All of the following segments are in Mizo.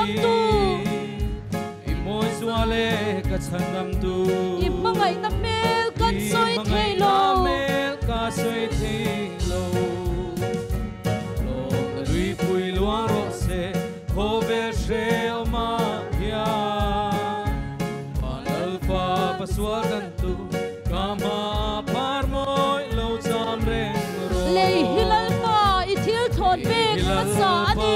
chhandamtu. I mawi zual e ka chhandamtu. I hmangaihna hmel kan sawi thei lo. I hmangaihna hmel ka sawi thei lo. Lawmna luipui luang rawh se khawvel hrehawm ah hian. Van Lalpa Pasual tantu ka hma par mawi lo cham reng rawh. Lei hi Lalpa i thil thawn pek hmasa a ni.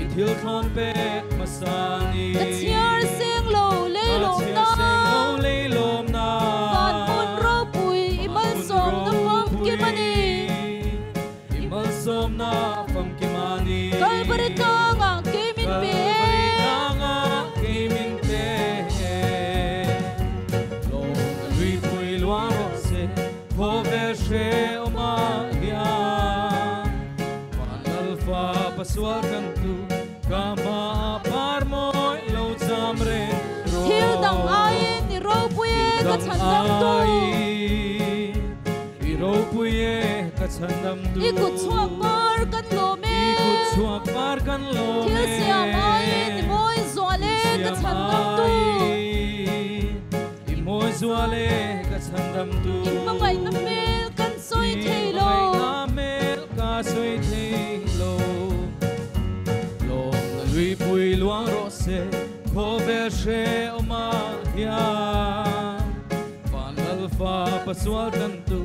I thil thawn pek hmasa a ni. Ka chhiar seng lo lei lawmna. Ka chhiar seng lo lei lawmna. Van hmun ropui i malsawmna famkim a ni. I malsawmna famkim a ni. Kalvari tlangah kei min pe e. Kalvari tlangah kei min pe e. Lawmna luipui luang rawh se khawvel hrehawm ah hian. Van Lalfa Pasual tantu ka hma par mawi lo cham reng rawh. Thil dang aiin i ropui e ka chhandamtu. I ropui e ka chhandamtu. I kut chhuak par kan lawm e. I kut chhuak par kan lawm e. Thil siam aiin i mawi zual e ka chhandamtu. I mawi zual e ka chhandamtu. I hmangaihna hmel kan sawi thei lo. I hmangaihna hmel ka sawi thei lo. Lawmna luipui luang rawh se khawvel hrehawm ah hian. Van Lalfa Pasual tantu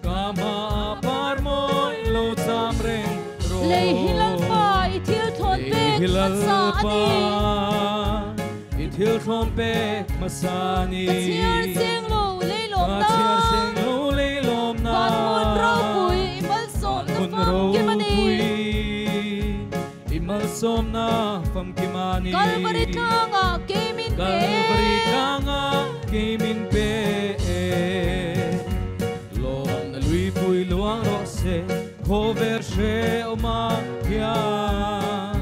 ka hma par mawi lo cham reng rawh. Lei hi Lalpa i thil thawn pek hmasa a ni. I thil thawn pek hmasa a ni. Ka chhiar seng lo lei lawmna. Ka chhiar seng lo lei lawmna. Van hmun ropui i malsawmna famkim a ni. I malsawmna famkim a ni. Kalvari tlangah kei min pe. Kalvari tlangah kei min pe. Lawmna luipui luang rawh se khawvel hrehawm ah hian.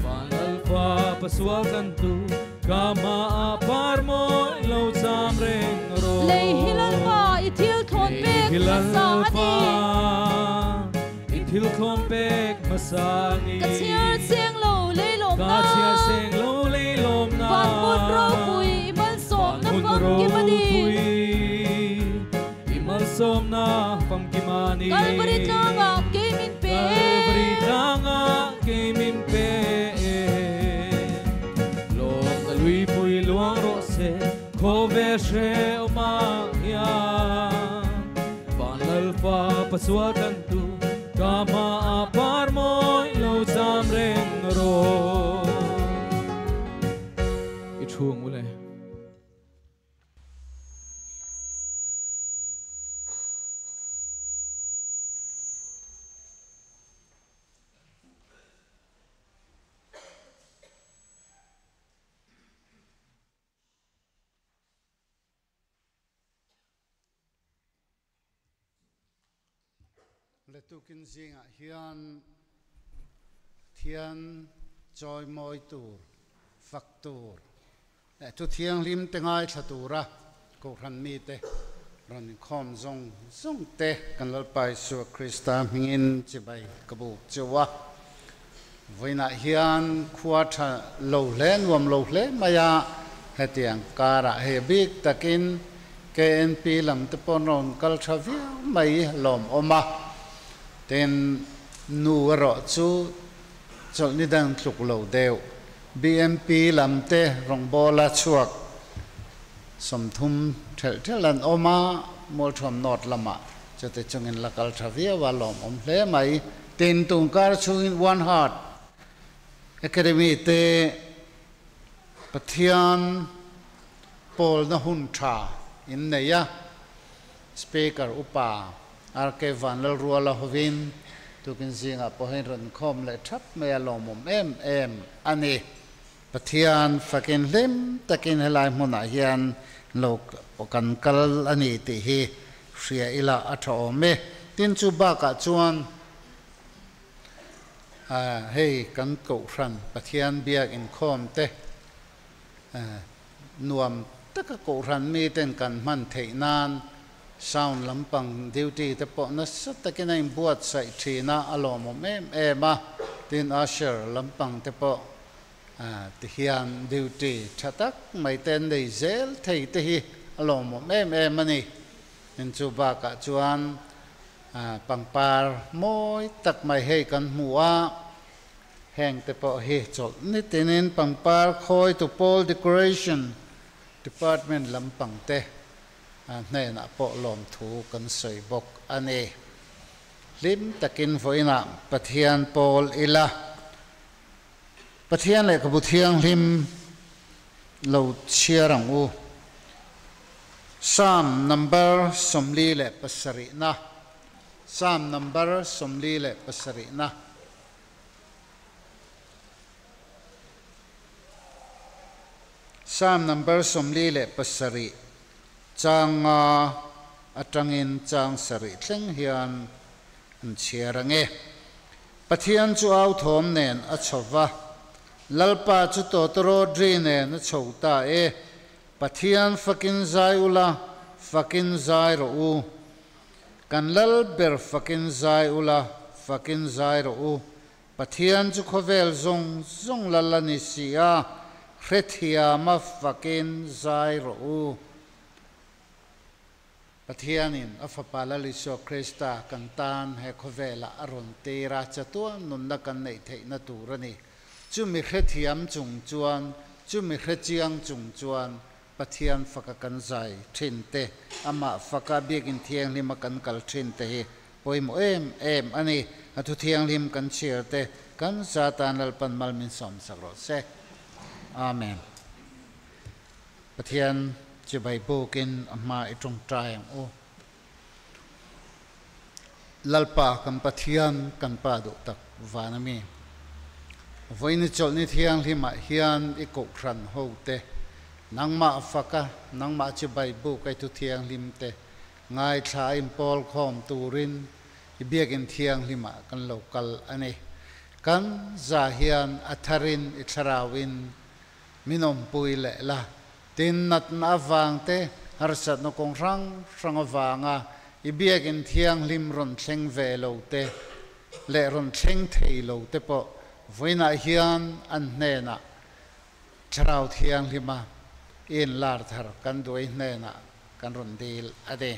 Van Lalfa Pasual tantu ka hma par mawi lo cham reng rawh. Lei hi Lalpa i thil thawn pek hmasa a ni. I thil thawn pek hmasa a ni. Ka chhiar seng lo lei lawmna. Ka chhiar seng lo lei lawmna. Van hmun ropui i malsawmna famkim a ni. I malsawmna famkim a ni. Kalvari tlangah kei min pe. Kalvari tlangah kei min pe. Lawmna luipui luang rawh se khawvel hrehawm ah hian. Van Lalpa Pasual tantu ka hma par mawi lo cham reng rawh. I thu ang ule. Letukin zingah hian Pathian chawimawi tur, fak tur leh thu thianghlim te ngaithla tura Kohhran mite rawn inkhawm zawng zawng te kan Lalpa Isua Krista hmingin chibai ka buk cheu a. Vawiinah hian khua tha lo hle, nuam lo hle mai a, hetiang karah hei bik takin KNP lam te pawh an rawn kal tha viau mai lawmawm a. Tin, nu erawh chu chawlhni dang tluk lo deuh. BMP lam te rawngbawla chhuak 30 thelh thelh an awm a, Mualthuam North lamah chute chungin la kal tha viau a lawmawm hle mai. Tin, tungkar chhungin One Heart Academy te Pathian pawlna hun tha in nei a, Speaker upa RK Vanlalruala hovin tukin zingah pawh hian rawn khawm leh thap mai a lawmawm em em a ni. Pathian fakin hlim takin helai hmunah hian lo kan kal a ni tih hi hria ila a tha awm e. Tin chu bakah chuan hei kan Kohhran Pathian biak inkhawm te nuam taka Kohhran miten kan hman theih nan sound lampang duty te pawh nasa takin a inbuatsaih thin a, a lawmawm em em a. Tin usher lampang te pawh ti hian duty tha tak mai te an nei zel thei te hi a lawmawm em em a ni. Tin chu bakah chuan pangpar mawi tak mai hei kan hmu a, heng te pawh hi chawlh nitinin pangpar khawitu pawl decoration department lampang te hnenah pawh lawmthu kan sawi bawk a ni. Hlim takin vawiinah Pathian pawl ila, Pathian lehkhabu thianghlim lo chhiar ang u. Psalm number 47 na, Psalm number 47 na. Psalm number 47 chang nga atangin chang sarih thleng hian an chhiar ang e. Pathian chu au thawm nen a chho va, Lalpa chu tawtawrawt ri nen a chho ta e. Pathian fakin zai ula, fakin zai rawh u. Kan Lal ber fakin zai ula, fakin zai rawh u. Pathian chu khawvel zawng zawng lal a ni si a, hrethiama fakin zai rawh u. Pathianin a Fapa Lal Isua Krista kan tan he khawvelah a rawn tir a, chatuan nunna kan neih theihna tur a ni. Chumi hrethiam chung chuan, chumi hrechiang chung chuan Pathian faka kan zai thin te, amah faka Biakinn Thianghlima kan kal thin te hi pawimawh em em a ni. A thu thianghlim kan chhiar te kan za tan Lalpan mal min sawmsak rawh se. Amen. Pathian chibai bukin a hma i tawngtai ang u. Lalpa kan Pathian kan Pa duh tak van a mi. Vawiin i chawlhni thianghlimah hian i kohhran ho te, nangmah faka nangmah chibai buk ei thu thianghlim te ngaithla a inpawl khawm turin i biakinn thianghlimah kan lo kal a ni. Kan za hian a tharin i thlarauin Min awmpui leh la, tin natna avang te, harsatna kawng hrang hrang avanga i biakinn thianghlim rawn thleng ve lo te leh rawn thleng thei lo te pawh vawiinah hian an hnenah Thlarau Thianghlima i inlar thar kan duai hnenah kan rawn dil a ni.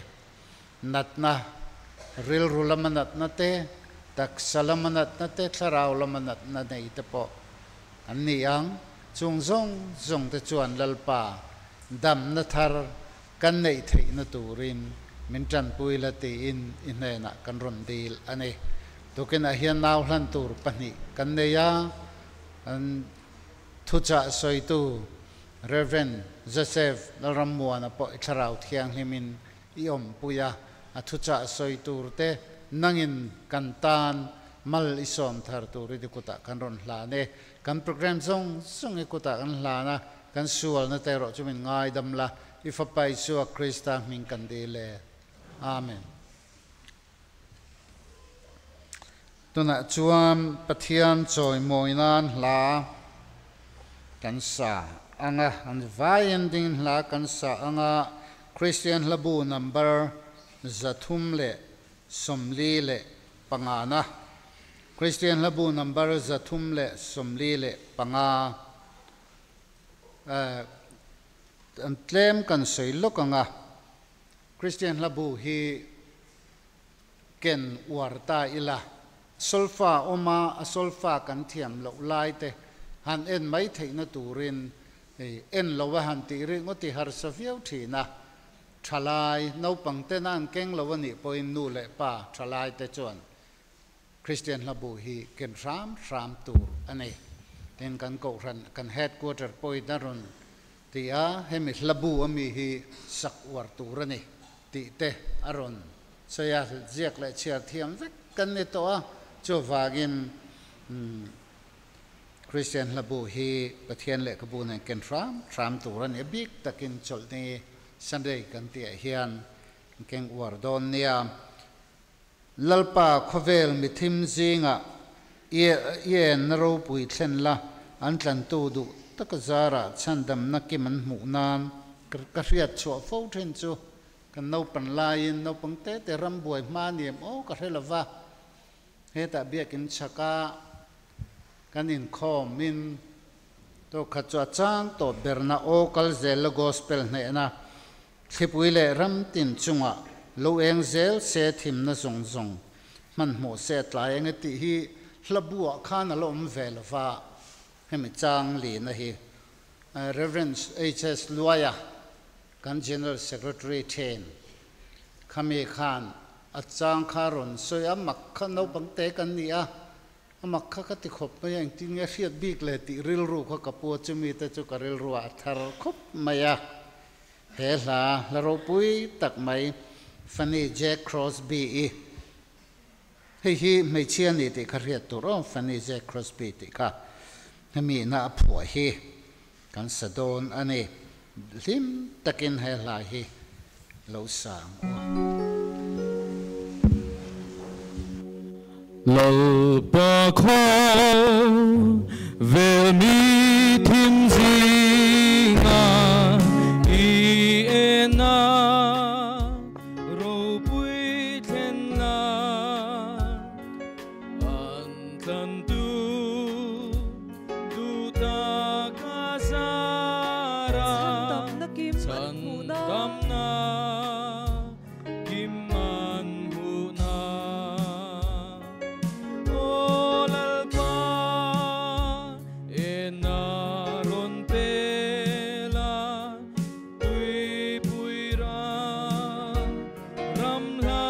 Natna, rilru lama natna te, taksa lama natna te, thlarau lama natna nei te pawh An ni ang, chung zawng zawng te chuan Lalpa damna thar kan neih theihna turin min tanpui la tiin i hnenah kan rawn dil a ni. Tukinah hian nau hlan tur pahnih kan nei a, an thuchah sawitu Rev. Joseph Lalrammuana pawh i Thlarau Thianghlimin i awmpui a, a thuchah sawi tur te nangin kan tan mal i sawm thar tur i kutah kan rawn hlan e. Kan program zawng zawng i kutah kan hlan a, kan sualna te erawh chu min ngaidam la, i Fapa Isua Krista hming kan dil e. Amen. Tunah chuan Pathian chawimawi nan hla kan sa ang a, an vaiin dingin hla kan sa ang a, Kristian hlabu number 345 na, Kristian hlabu number 345, an tlem kan sawi lawk ang a, Kristian hlabu hi Ken uar ta ila, solfa awma a solfa kan thiam loh lai te han en mai theihna turin en lo a han tih rih ngawt i harsa viau thin a. Thalai, naupang tena an keng lo a nih pawhin nu leh pa thalai te chuan Kristian hlabu hi ken hram hram tur a ni. Tin, kan kohhran, kan headquarter pawhin a rawn ti a, hemi hlabu ami hi sak uar tur a ni tih te a rawn sawi a, ziak leh chhiar thiam vek kan ni tawh a, chuvangin Kristian hlabu hi Pathian lehkhabu nen ken hram hram tur a ni. A bik takin chawlhni Sunday kan tihah hian keng uar dawn nia. Lalpa khawvel mithim zingah i enna ropui thlen la, an tlantu duh taka zarah chhandamna kim an hmuh nan ka hriat chhuah fo thin chu kan naupan laiin naupang te te ram buai hma ni em aw ka hre lova, hetah biakin chhaka Kan inkhawmin to khat chu a chang tawh berna aw kal zel la gospel hnehna thlipui leh ram tin chungah lo eng zel se thimna zawng zawng hmanhmawh se tlai enge tih hi hla buah khan a la awm ve lo va, hemi chang lihna hi Rev. HS Luaia kan General Secretary then khami khan a chang kha rawn sawi a, mak kha naupang te kan ni a, a mak kha ka ti khawp mai a, engtin nge hriat bik le tih rilru kha ka pu a, chumi te chu ka rilru ah a thar khawp mai a. He hla hla ropui tak mai Fanny J. Crosby i hei hi hmeichhia a ni tih kha hriat tur aw, Fanny J. Crosby tih kha hemi ina a phuah hi kan sa dawn a ni. Hlim takin he hla hi lo sa ang u. Lalpa khaw vel mi thim zinga i en a ropui thlen la an tlan tu duh tak a zar a Chhandamna kim an hmuhna. Chhandamna kim an hmuhna. Aw Lalpa ena rawn pela tuipui ram ram hla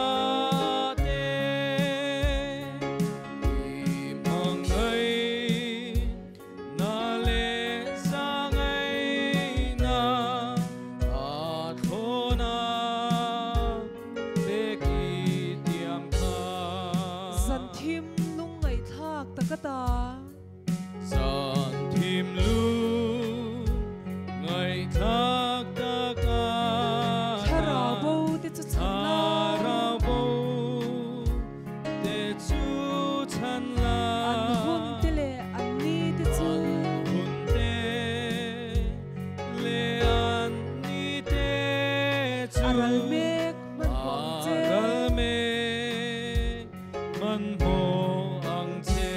te i hmangaih na leh zangaihna a thlawna pek i tiam kha. Zan thim lung ngaihthlak tak a ta. Zan thim lung ngaihthlak tak a ta. Thlarau bo te chu chhan la. Thlarau bo te chu chhan la. An hun te leh an ni te chu. An hun te leh an ni te chu. A ral mek hmanhmawh ang che. A ral mek hmanhmawh ang che.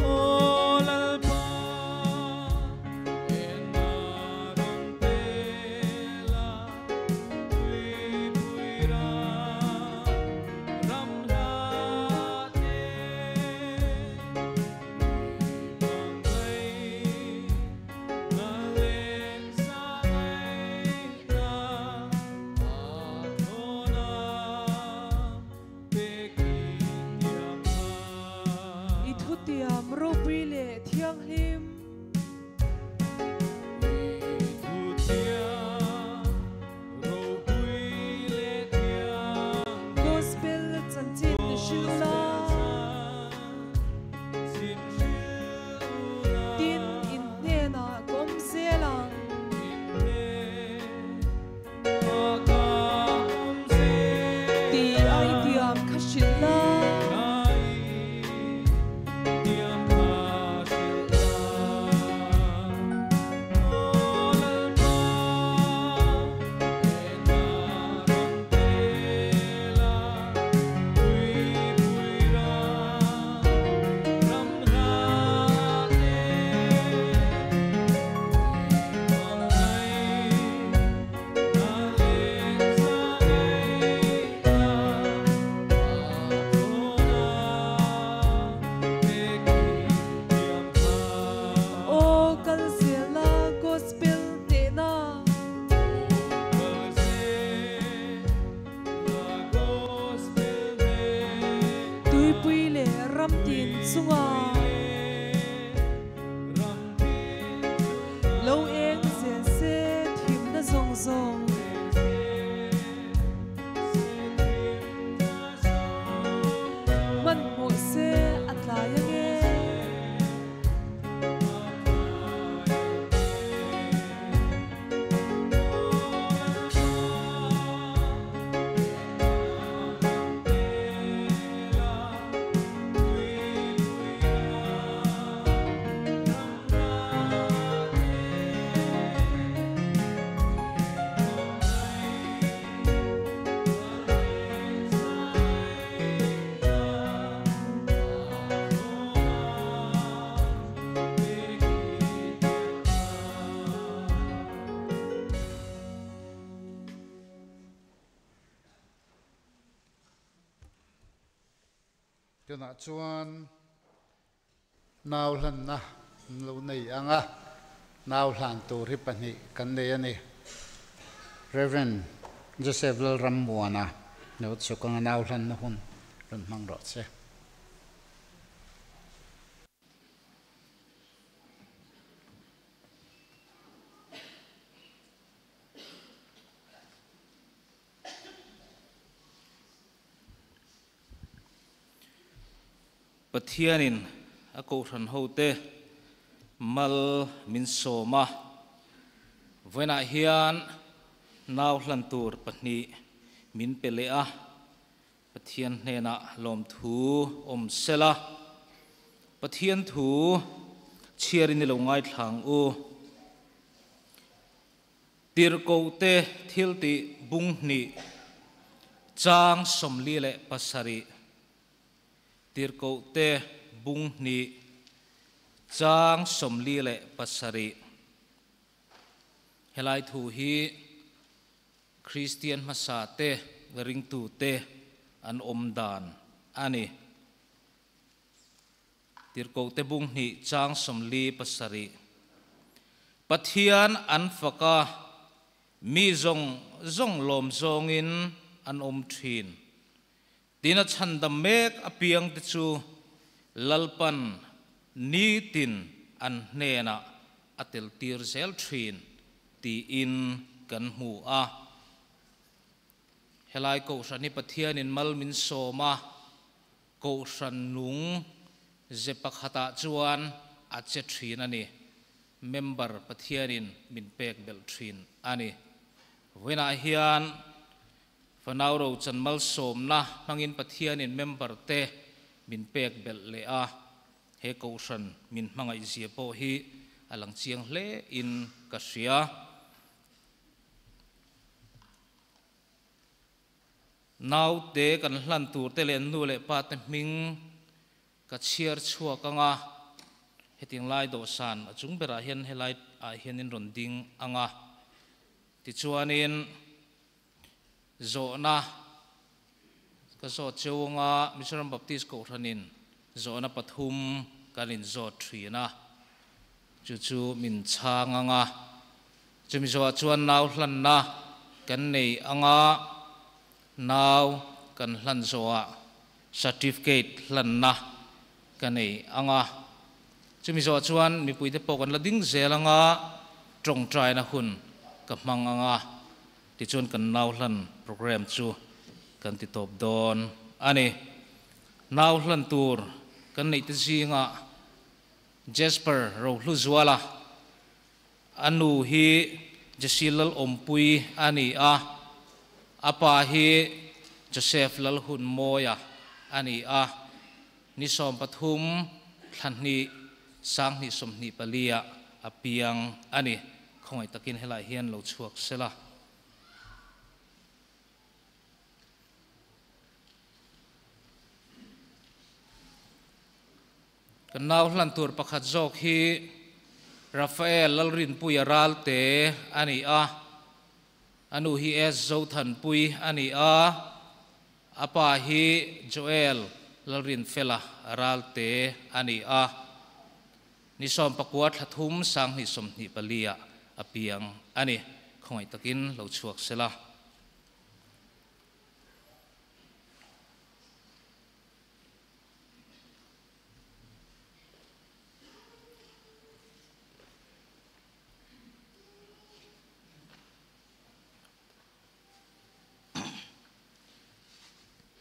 Aw Lalpa ena rawn pela tuipui ram ram hla te i hmangaih na leh zangaihna a thlawna pek i tiam kha. I thutiam ropui leh thianghlim. I thutiam ropui leh thianghlim. Gospel chanchin hrilh la. Chanchin hrilh la. Tin in hnenah ka awm zel ang. In hnenah ka awm zel Ti a i tiam kha hrilh la. Ti a i tiam kha hrilh la. Aw Lalpa ena rawn pela tuipui ram ram hla te i hmangaih na leh zangaihna a thlawna pek i tiam kha. Aw kal zel la gospel hnehna. Aw kal zel la gospel hnehna. Tuipui leh ram tin chungah. Ram tin chungah. Lo eng zel se thimna zawng zawng. Hmanhmawh se a tlai ange. Tunah chuan nau hlanna an lo nei ang a, nau hlan tur hi pahnih kan nei a ni. Rev. Joseph Lalrammuana lo chhuk anga nau hlanna hun rawn hmang rawh che. Pathianin a kohhran hote mal min sawm a, vawiinah hian nau hlan tur pahnih min pe leh a, Pathian hnenah lawmthu awm sela, Pathian thu chhiarin i lo ngaithlang u. Tirhkohte thiltih bung hnih chang 47. Tirhkohte bung hnih chang 47. Helai thu hi Kristian hmasa te, ringtu te an awm dan a ni. Tirhkohte bung hnih chang 47. Pathian an fak a, mi zawng zawng lawm zawngin an awm thin. Tin a chhandam mek apiangte chu Lalpan nitin an hnenah a teltir zel thin tiin kan hmu a. Helai Kohhran hi Pathianin mal min sawm a, Kohhran nung ze pakhatah chuan a che thin a ni. Member Pathianin min pek belh thin a ni. Vawiinah hian fanau rochan malsawmna hmangin Pathianin member te min pek belh leh a, he Kohhran min hmangaihzia pawh hi a lang chiang hle in ka hria. Naute kan hlan tur te leh nu leh pa te hming ka chhiar chhuak ang a, hetiang lai dawhsan a chung berah hian helai ah hianin rawn ding ang a, tichuanin zawhna ka zawt cheu ang a, Mizoram Baptist Kohhranin zawhna pathum kan inzawt thin a, chu chu min chhang ang a, chumi zawhah chuan nau hlanna kan nei ang a, nau kan hlan zawhah certificate hlanna ka nei ang a, chumi zawhah chuan mipuite pawh kan la ding zel ang a, tawngtaina hun ka hmang ang a, tichuan kan nau hlan program chu kan ti tawp dawn a ni. Nau hlan tur kan neih te zingah Jasper Rohluzuala, a nu hi Jesse Lalawmpui a ni a, a pa hi Joseph Lalhunmawia a ni a, ni 13 thla hnih 2024 ah a piang a ni. Khawngaih takin helai hian lo chhuak sela. Kan nau hlan tur pakhat zawk hi Raphael Lalrinpuia Ralte a ni a, a nu hi S Zothanpui a ni a, a pa hi Joel Lalrinfela Ralte a ni a, ni 19 thla thum 2024 ah a piang a ni. Khawngaih takin lo chhuak sela.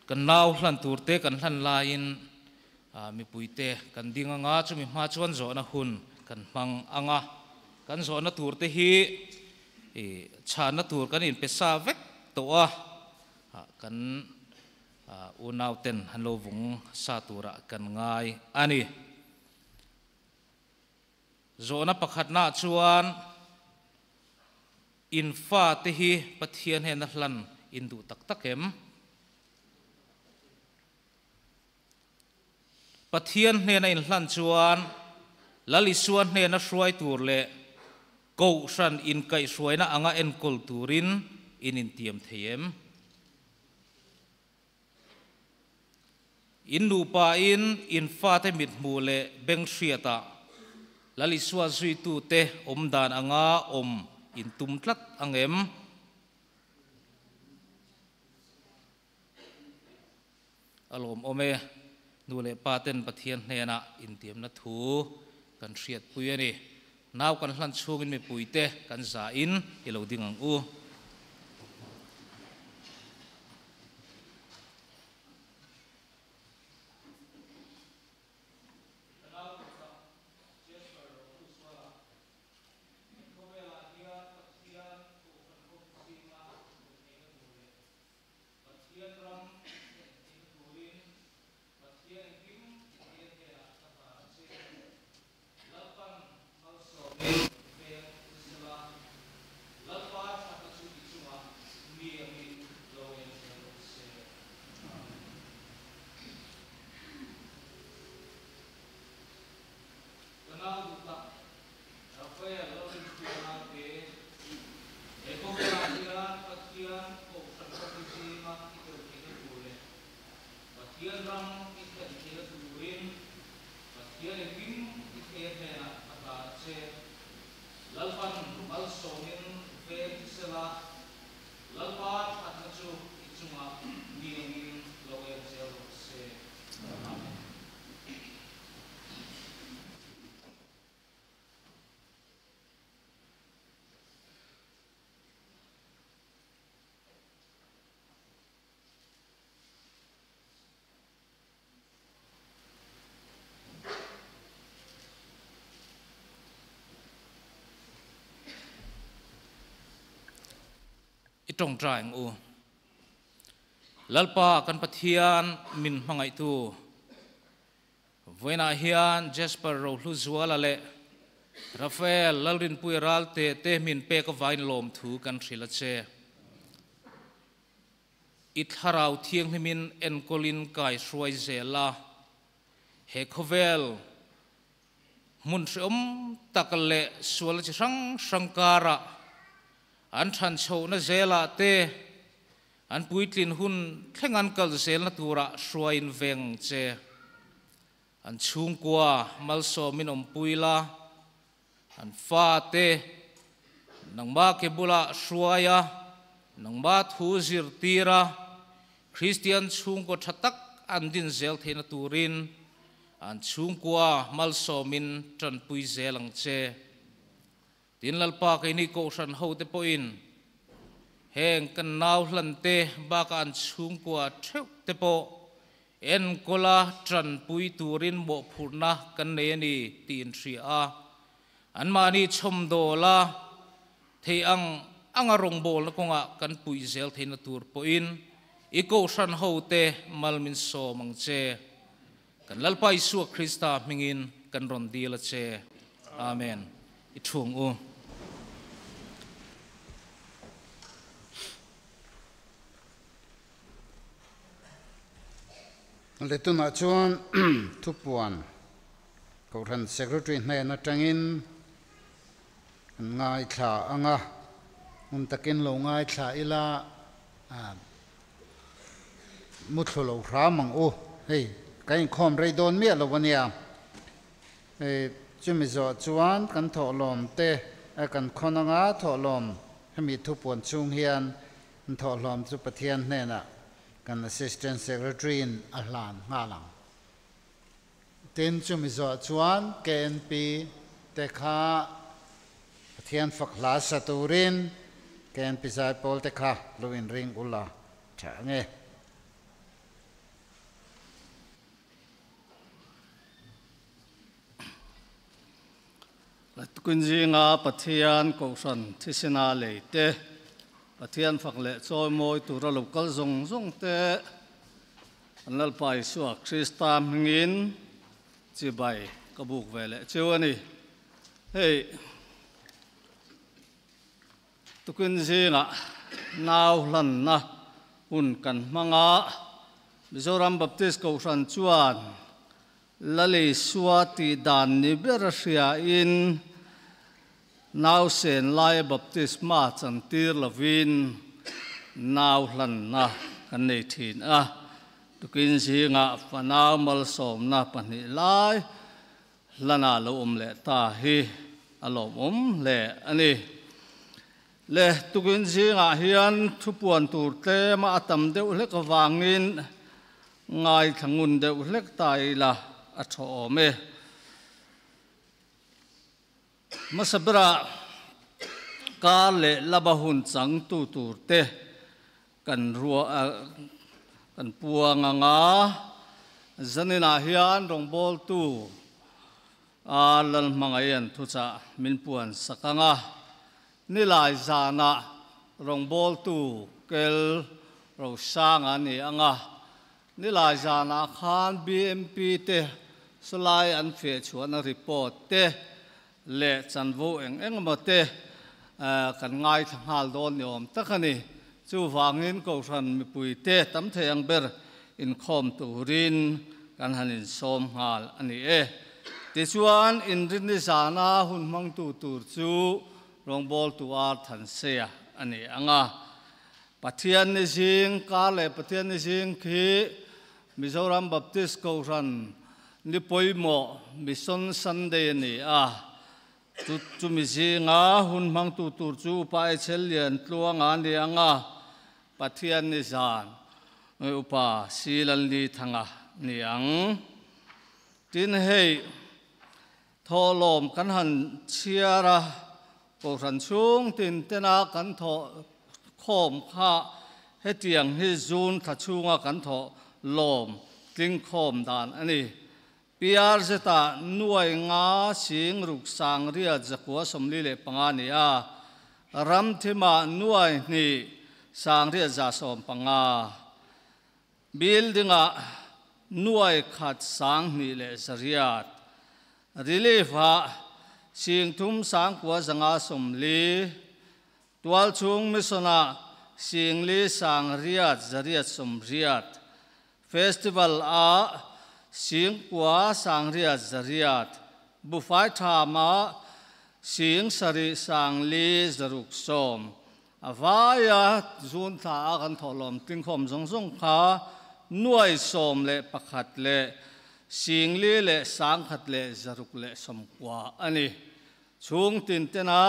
Kan nau hlan tur te kan hlan laiin mipui te kan ding anga, chumi hma chuan zawhna hun kan hmang anga, kan zawhna tur te hi chhanna tur kan inpe sa vek tawh a, kan Unauten an lo vung sa turah kan ngai a ni. Zawhna pakhatnaah chuan in fate hi Pathian hnena hlan in duh tak tak em? Pathian hnena in hlan chuan Lal Isua hnena hruai tur leh Kohhran inkaihhruaina anga enkawl turin in intiam thei em? In nupa in in fate mithmuh leh beng hriatah Lal Isua zuitute awm dan anga awm in tum tlat ang em? A lawmawm e, nu leh pa ten Pathian hnenah intiamna thu kan hriatpui a ni. Nau kan hlan chhungin mipuite kan za in i lo ding ang u. Pathian ram thlen theihna turin Pathian engkim tihtir hnenah ka hlan a che. Lalpan malsawmin veng che sela, Lalpa thatna chu i chungah mi angin lo en zel rawh se. Amen. Ka nau duh tak Rafael Lalrinpuia Ralte, He khawvelah hian Pathian kohhran rawpui zinga i tel theihna tur leh Pathian ram i thlen theihna turin Pathian engkim i thei a hnenah a hlan a che. Lalpan malsawmin veng che sela, Lalpa thatna chu i chungah mi angin lo en zel rawh se. Amen. I tawngtai ang u. Lalpa kan Pathian min hmangaihtu. Vawiinah hian Jasper Rohluzuala leh Raphael Lalrinpuia Ralte te min pek avain lawmthu kan hrilh a che. I thlarau thianghlimin enkawlin kai hruai zel a, he khawvel hmun hreawm tak leh sual chi hrang hrang karah an than chhohna zelah te An puitlin hun thleng an kal zelna turah hruaiin veng che. An chhungkua malsawmin awmpui la, an fate nangmah ke bulah hruai a, nangmah thu zirtir a, Kristian chhungkaw tha tak an din zel theihna turin an chhungkua malsawmin tanpui zel ang che. Tin, Lalpa keini Kohhran hote pawhin heng kan nau hlante bakah an chhungkua theuh te pawh enkawla tanpui turin mawhphurhna kan nei a ni tih in hria a, anmahni chhawmdawla thei ang anga rawngbawlna kawngah kan puih zel theihna tur pawhin i Kohhran hote mal min sawm ang che. Kan Lalpa Isua Krista hmingin kan rawn dil a che. Amen. I thung u. Letunah chuan thupuan Kohhran Secretary hnen atangin kan ngaithla ang a, hmun takin lo ngaithla ila Muthlu lo hram ang u. Hei, kan inkhawm rei dawn miah lo a nia. Hei, chumi zawh chuan kan thawhlawm te kan khawn anga thawhlawm hemi thupuan chhung hian an thawhlawm chu Pathian hnenah kan Assistant Secretary in a hlan nghal ang. Tin, chumi zawh chuan KNP te kha Pathian fak hla sa turin KNP zaipawl te kha lo inring ula tha ange. Latkuin zinga Pathian Kohhran thisena lei te, Pathian fak leh chawimawi tura lo kal zawng zawng te, An Lalpa Isua Krista hmingin chibai ka buk ve leh cheu a ni. Hei, tukin zingah nau hlanna hun kan hmang a, Mizoram Baptist Kohhran chuan Lal Isua tih dan ni ber a hriain nausen laia baptisma chantir lovin nau hlanna kan nei thin a. Tukin zinga fanau malsawmna pahnih lai hlana lo awm leh ta hi a lawmawm hle a ni. Le tukin zingah hian thupuan tur tlema a tam deuh hlek avangin ngaithla ngun deuh hlek ta ila a tha awm e. Hmasa berah kar leh lama hun changtu turte kan ruah kan puang ang a, zaninah hian rawngbawltu a Lalhmangaian thuchah min puan sak ang a, nilai zanah rawngbawltu kel Rosanga a ni ang a, nilai zanah khan BMP te sawlai an feh chhuahna report te leh chanvo eng eng emaw te kan ngaithla nghal dawn ni awm tak a ni. Chuvangin Kohhran mipuite tam thei ang ber inkhawm turin kan han insawm nghal a ni e. Tichuan, inrinni zana hun hmangtu tur chu rawngbawltu Ar Thanseia a ni ang a. Pathian ni zing, kar leh Pathian ni zing khi Mizoram Baptist Kohhran ni pawimawh Mission Sunday a ni a. Chu chumi zinga hun hmangtu tur chu Upa Echel Lian Tluanga a ni ang a, Pathian ni zan Upa Silalni Thanga ni ang. Tin hei thawhlawm kan han chhiar a, Kohhran chhung tin tena kan thawh khawm kha hetiang hi June thla chhunga kan thawh lawm tling khawm dan a ni. PRZ-ah nuai nga sing ruk sang riat zakua 45 ni a, ramthimah nuai hnih sang riat za 15, building-ah nuai khat sang hnih leh zariat, relief-ah sing thum sang kua zanga 40, tualchhung mission-ah sing li sang riat zariat 80, Festival ah 9000 800, Bufai tham ah 7500 610. A vaia zun thla a kan thawhlawm tlingkhawm zawng zawng kha nuai 11 leh 4000 leh 1,690 a ni. Chhung tin tena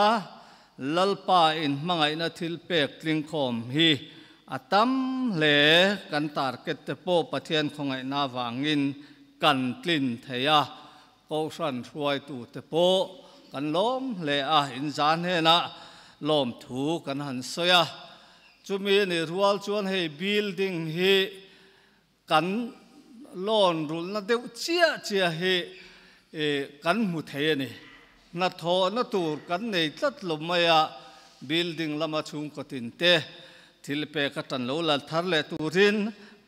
Lalpa in hmangaihna thil pek tlingkhawm hi a tam hle, kan target te pawh Pathian khawngaihna avangin kan tlin thei a, Kohhran hruaitu te pawh kan lawm hle a, in za hnenah lawmthu kan han sawi a, chumi ni rual chuan hei building hi kan loan rulhna deuh chiah chiah hi kan hmu thei a ni. Hnathawhna tur kan nei tlat lo mai a, building lama chhungkaw tin te thil pek a tan lo lal thar leh turin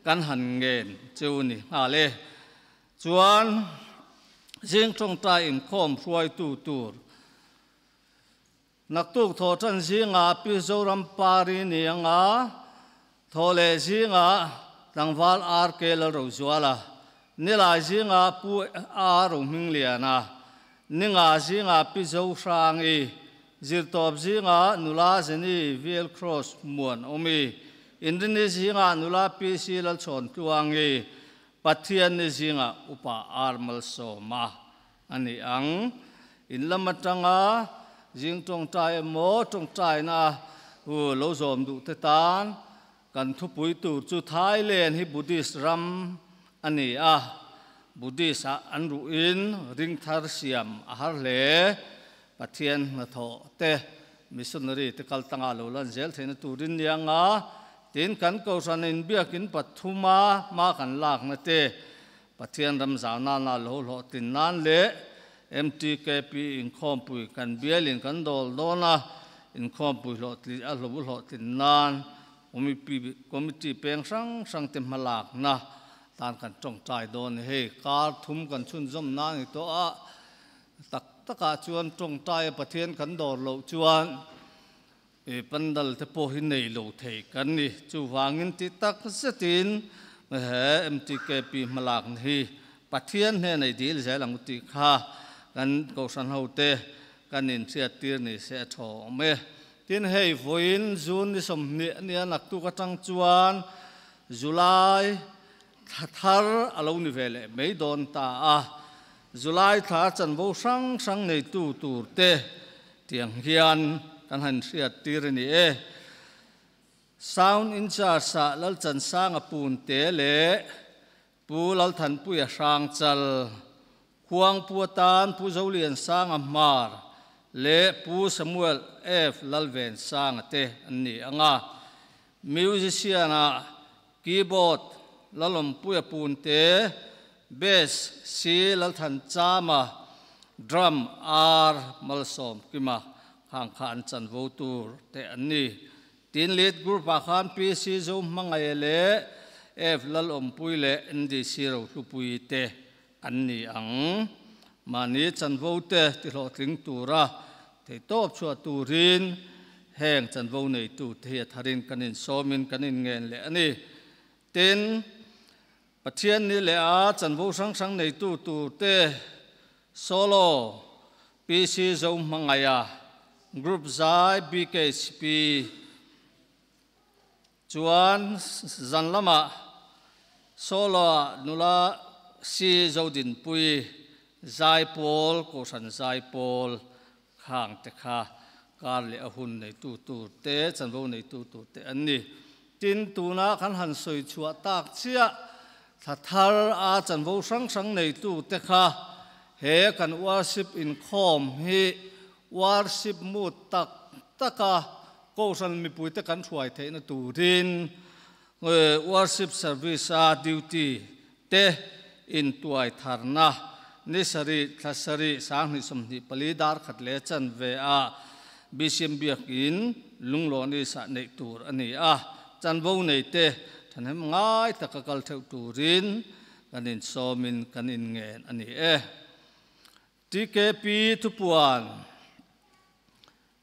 kan han ngen cheu ni nghal e. Chuan zing tawngtai inkhawm hruaitu tur Naktuk thaw tan zingah Pi Zoram Pari ni anga thaw leh zingah tlangval RK Lalrozuala, Nilai zingah Pu A Rohmingliana, Ninga zingah Pi Zohrangi, Zirtawp zingah Nula Zeni VL Cross Muan Awmi, Inrini zingah Nula PC Lalchhawntluangi, Pathianni zingah Upa R Malsawma. A ni ang. In lam atanga zing tawngtai emaw tawngtaina hu lo zawm duh te tan kan thupui tur chu Thailand hi Buddhist ram a ni a, Buddhist ah an ruhin ring thar siam a har hle. Pathian hnathawh te missionary te kal tanga lo lan zel theihna turin ni anga tin kan Kohhran inbiakin pathuma hma kan lakna te Pathian ram zau nana lo hlawhtlin nan leh MTKP inkhawmpui kan bialin kan dawl dawn a, inkhawmpui hlawhtlin a hlo hlawhtlin nan committee peng hrang hrang te hmalakna tan kan tawngtai dawn a ni. Hei kar thum kan chhunzawm nan ni tawh a, tak takah chuan tawngtai a Pathian kan dawr loh chuan Pandal te pawh hi nei lo thei kan ni. Chuvangin ti tak zetin he MTKP hmalakna hi Pathian hnena i dil zel ang u tih kha kan Kohhran hote kan inhriattir ni se a thaw awm e. Tin hei vawiin June ni 20 a nia naktuk atang chuan July. Thla thar a lo ni ve leh mai dawn ta a, July thla chanvo hrang hrang neitu tur te tiang hian kan han hriat tir a ni e. Sound in charge ah Lalchansanga Punte leh Pu Lalthanpuia Hrangchal, Khuangpu atan Pu Zoliansanga Hmar leh Pu Samuel F. Lalvensanga te an ni ang a. Musician ah Keyboard Lalawmpuia Punte, Bass C Lalthanchama, Drum R Malsawmkima khang kha an chanvo tur te an ni. Tin Lead Group ah khan PC Zohmangaia leh F Lalawmpui leh NDC Rohlupui te an ni ang. Mahni chanvo te tihlawhtling tura theihtawp chhuah turin heng chanvo neitu te hi a tharin kan insawmin kan inngen leh a ni. Tin, Pathian ni leh a chanvo hrang hrang neitu tur te Solo, PC Zohmangaia, Group Zai BKHP, Chuan zan lamah Solo-ah nula si Zodinpui Zaipawl, Kohhran Zaipawl khang te kha kar leh a hun neitu tur te, chanvo neitu tur te an ni. Tin, tuna kan han sawi chhuah tak chiah thla thar a chanvo hrang hrang neitu te kha he kan worship inkhawm hi worship mood tak taka Kohhran mipuite kan hruai theihna turin Worship Service-a duty te intuai tharna ni sarih, thla sarih, sanghnih 24 dar khat leh chanve ah BCM Biakin Lunglawnis ah neih tur a ni a, chanvo neite thahnem ngai taka kal theuh turin kan insawmin kan inngen a ni e. TKP thupuan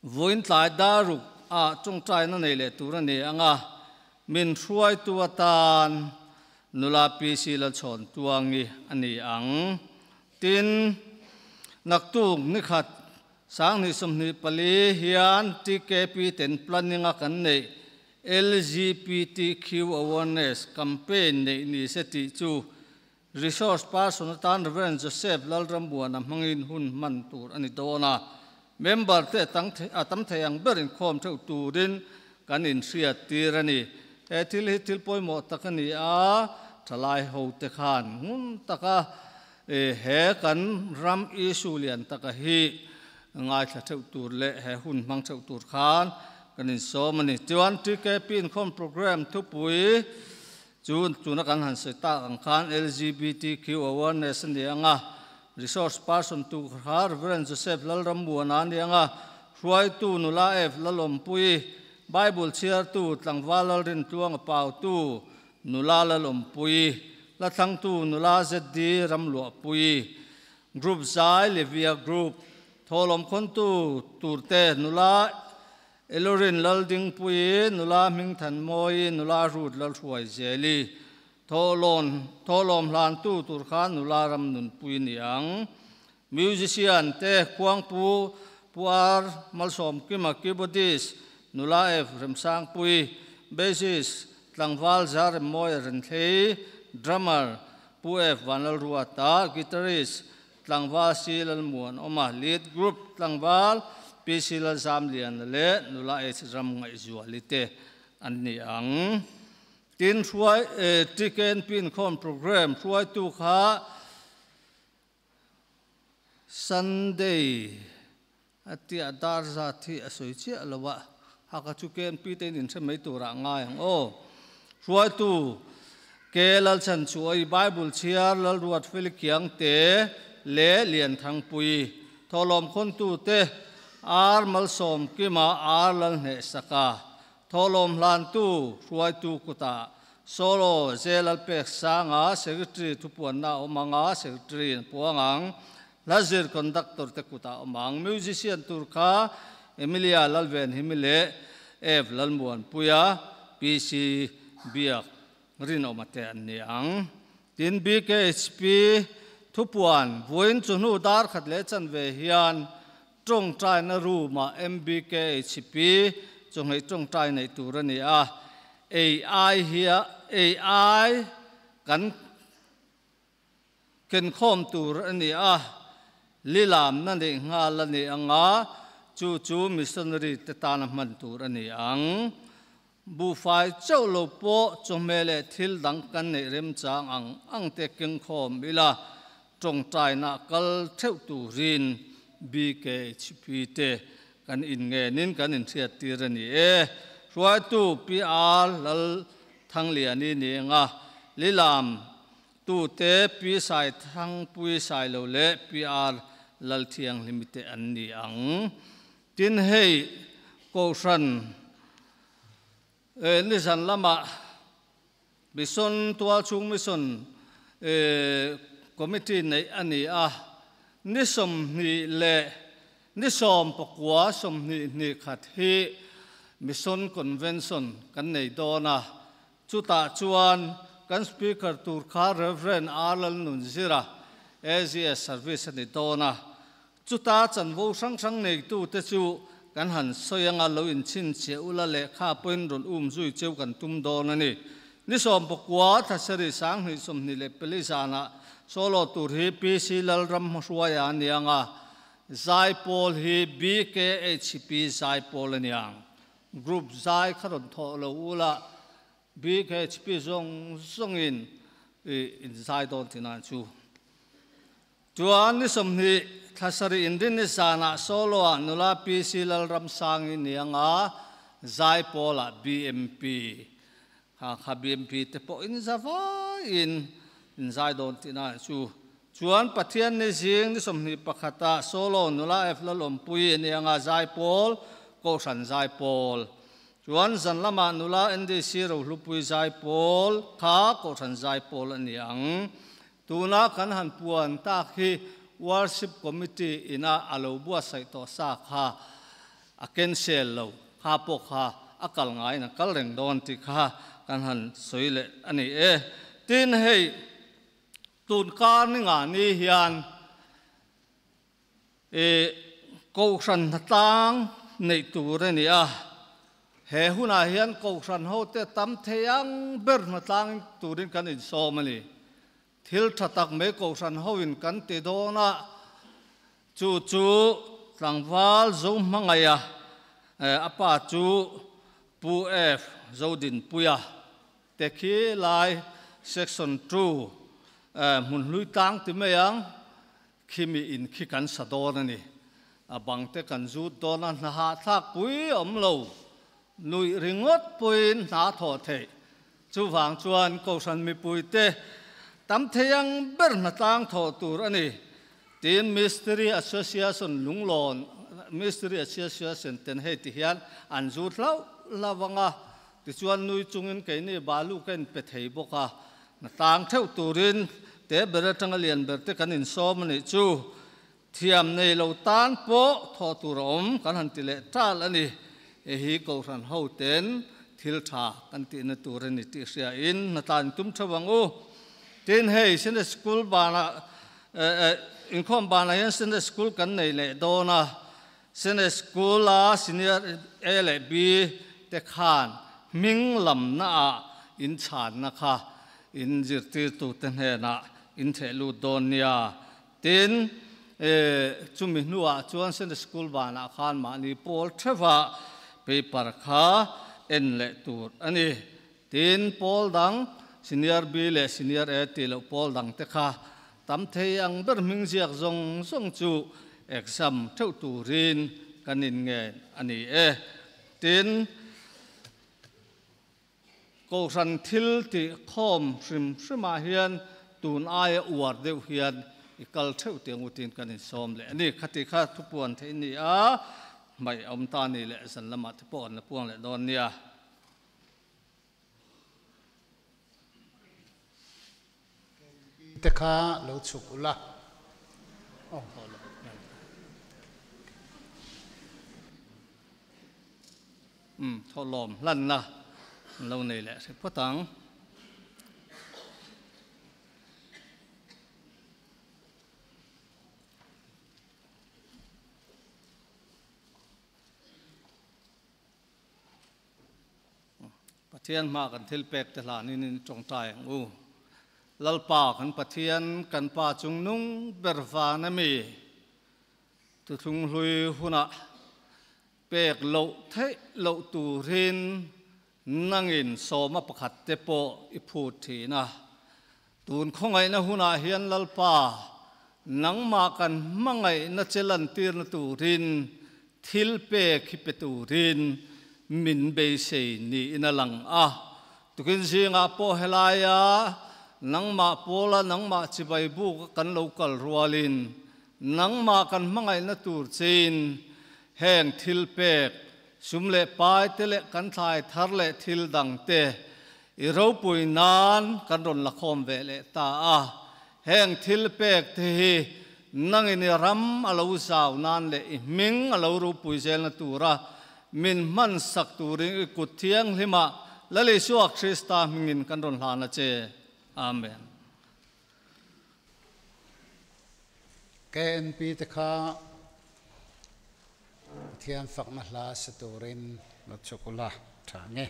Vawiin tlai daruk ah tawngtaina nei leh tur a ni ang a, min hruaitu atan nula PC Lalchhawn Tuangi a ni ang. Tin, naktuk nikhat 2024 hian TKP ten planning a kan neih LGBTQ Awareness Campaign neih ni se tih chu Resource person atan Rev. Joseph Lalrambuana hmangin hun hman tur a ni dawn a, member te a tam thei ang ber inkhawm theuh turin kan inhriat tir a ni. He thil hi thil pawimawh tak a ni a, thalai hote khan ngun taka he kan ram issue lian taka hi ngaithla theuh tur leh he hun hmang theuh tur khan kan insawm a ni. Chuan TKP inkhawm program thupui Chu tuna kan han sawi tak ang khan LGBTQ awareness a ni ang a, resource person tu kha Rev. Joseph Lalrammuana a ni ang a, hruaitu nula F. Lalawmpuii, Bible chhiartu tlangval Lalrintluanga Pautu, nula Lalawmpuii, hlathlangtu nula ZD Ramluahpuii, Group Zai Levia Group, thawhlawm khawntu turte nula Elorin Laldingpuii, nula Hmingthanmawii, nula Ruth Lalhruaizeli, thawhlawn thawhlawm hlantu tur kha nula Ramnunpui ni ang. Musician te Khuangpu Pu Ar Malsawmkima, keyboardist, nula F Remsangpui, bassist, tlangval Zaremmawia Renthlei, drummer, Pu F Vanlalruata, guitarist, Tlangval C Lalmuanawma, Lead Group Tlangval PC Lalzamliana leh Nula H Ramngaihzuali te an ni ang. Tin, hruai TKNP inkhawm program hruaitu kha Sunday a tia dar zat hi a sawi chiah lo a, haka chu KNP te in inhre mai turah ngai ang aw. Hruaitu Ke Lalchhan Chuai, Bible chhiar Lalruat Felikiang te leh Lianthangpui thawhlawm khawntu te Ar Malsawmkima Ar Lalhnehsaka thawhlawm hlantu hruaitu kutah Solo Ze Lalpeksanga Secretary thupuanna a awm ang a, Secretary in a puang ang. Hlazir Conductor te kutah a awm ang. Musician tur kha Emilia Lalvenhimi leh Ev Lalmuanpuia, PC Biak Rinawma te an ni ang. Tin, BKHP thupuan vawiin chu hnu dar khat leh chanve hian tawngtaina room-ah MBKHP chawngheih tawngtai neih tur a ni a. Ei ai hia, ei ai. Kan ken khawm tur a ni a, lilam na neih nghal a ni ang a, chu chu missionary te tana hman tur a ni ang. Buhfai chauh lo pawh chawhmeh leh thil dang kan neih remchang ang ang te keng khawm ila, tawngtaina kal theuh turin BKHP te kan inngenin kan inhriattir a ni e. Hruaitu PR Lal Thangliani ni anga lilam tute Pi Saithangpui Sailo leh PR Lalthianghlimi te an ni ang. Tin hei Kohhran nizan lamah Mission tualchhung Mission Committee neih a ni a, ni 20 leh ni 19 20 hnih khat hi Mission Convention kan nei dawn a, chutah chuan kan Speaker tur kha Rev. R. Lalnunzira, AGS Service a ni dawn a, Chuta chanvo hrang hrang neitute chu kan han sawi anga lo inchhinchhiah ula lehkha pawhin rawn um zui cheu kan tum dawn a ni. Ni 19 Thlasari 2024 zanah solo tur hi PC Lalram hmahruaia a ni ang a, zaipawl hi BKHP zaipawl a ni ang. Group zai kha rawn thawh lo ula BKHP zawng zawngin inzai dawn tih nan chu. Chuan ni 20 thla sarih inrin ni zanah solo-ah nula PC Lalramsangi nianga Zaipawlah BMP kha kha BMP te pawh in za vaiin in zai dawn tihna ah chu. Chuan Pathian ni zing ni 21 ah solo nula F Lalawmpui nianga Zaipawl Kohhran Zaipawl. Chuan zan lamah nula NDC Rohlupui Zaipawl kha Kohhran Zaipawl a ni ang. Tuna kan han puan tak hi Worship Committee ina a lo buatsaih tawh sa kha a cancel lo, kha pawh kha a kal ngaiin a kal reng dawn tih kha kan han sawi leh a ni e. Tin, hei tun kar ni nga ni hian I Kohhran hnatlang neih tur a ni a, he hunah hian Kohhran hote tam thei ang ber hnatlang turin kan insawm a ni. Thil tha tak mai Kohhran hoin kan ti dawn a, chu chu tlangval zo hmangaih a, a pa chu Pu F Zodinpuia te khi lai Section 2 hmun hlui tlang ti mai ang. Khimi in khi kan sa dawn a ni. A bang te kan zut dawn a, hna hahthlak pui awm lo. Nuih ringawt pawhin hna thawh theih. Chuvang chuan Kohhran mipuite tam thei ang ber hna tlang thawh tur a ni. Tin, Mistiri Association Lunglawn, Mistiri Association ten hei ti hian an zut hlauh hlauh ang a, tichuan nui chungin keini balu ka inpe thei bawk a. Hna tlang theuh turin te ber atanga lian ber te kan insawm a nih chu. Thiam nei lo tan pawh thawh tur a awm kan han ti leh tal a ni. Hei hi Kohhran ho ten thil tha kan tihna tur a ni tih hriain hna tlan tum theuh ang u. Tin, hei Sunday School banah inkhawm banah hian Sunday School kan nei leh dawn a. Sunday School a Senior A leh B te khan hming lamna ah in chhanna kha in zirtirtute hnenah in theh lut dawn nia. Tin, chumi hnuah chuan Sunday School banah khan mahni pawl theuhah paper kha en leh tur a ni. Tin, pawl dang Senior B leh Senior A tih loh pawl dang te kha tam thei ang ber hming ziak zawng zawng chu exam theuh turin kan inngen a ni e. Tin, Kohhran thil tih khawm hrim hrimah hian tun aia uar deuh hian i kal theuh tih angutin kan insawm leh a ni. Khati kha thupuan theih a ni a, hmaih a awm ta a ni leh zan lamah te pawh an la puang leh dawn nia. Te kha lo chhuk ula. Umm thawhlawm hlanna an lo nei leh hre phawt ang. Pathian hma kan thil pek te hlanin in tawngtai ang u. Lalpa kan Pathian kan Pa chungnung ber van ami Thuthlung hlui hunah pek loh theih loh turin nangin sawma pakhat te pawh i phut thin a. Tun khawngaihna hunah hian Lalpa, nangmah kan hmangaihna che lantirna turin thil pek hi pe turin min beisei niin a lang a. Tukin zingah pawh helaia nangmah pawla nangmah chibai buka kan lo kal rualin Nangmah kan hmangaihna tur chein heng thil pek, sum leh pai te leh kan thlai thar leh thil dang te i ropui nan kan rawn la khawm ve leh ta a. Heng thil pek te hi nangin i ram a lo zau nan leh i hming a lo ropui zelna tura min hman sak turin i kut thianghlimah Lal Isua Krista hmingin kan rawn hlan a che. Amen. KNP te kha Pathian fakna hla sa turin lo chhuk ula tha nge.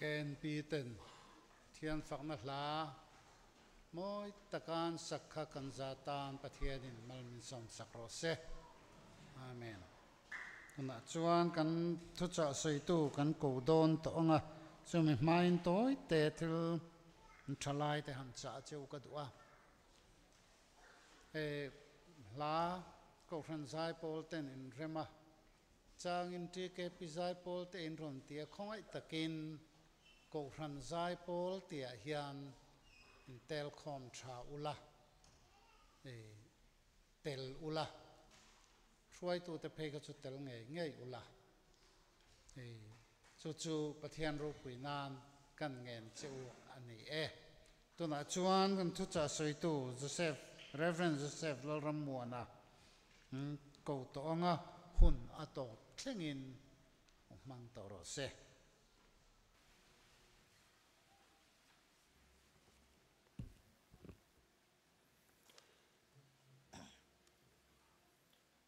KNP ten Pathian fakna hla mawi takan sakha kan zatan Pathianin mal min sawm sak rawh se. Amen. Tunah chuan kan thuchah sawitu kan ko dawn tawh ang a, chumi hmain tawi te thil thalai te han chah cheu ka duh a. He hla Kohhran Zaipawl ten in rem a, changin TKP Zaipawl te in rawn ti a, khawngaih takin Kohhran Zaipawl tihah hian in tel khawm tha ula, tel ula, hruaitute phei kha chu tel ngei ngei ula, chu chu Pathian ropui nan kan ngen che u a ni e. Tunah chuan kan thuchah sawitu Joseph, Rev. Joseph Lalrammuana ko tawh anga hun a tawp thlengin hmang tawh rawh se.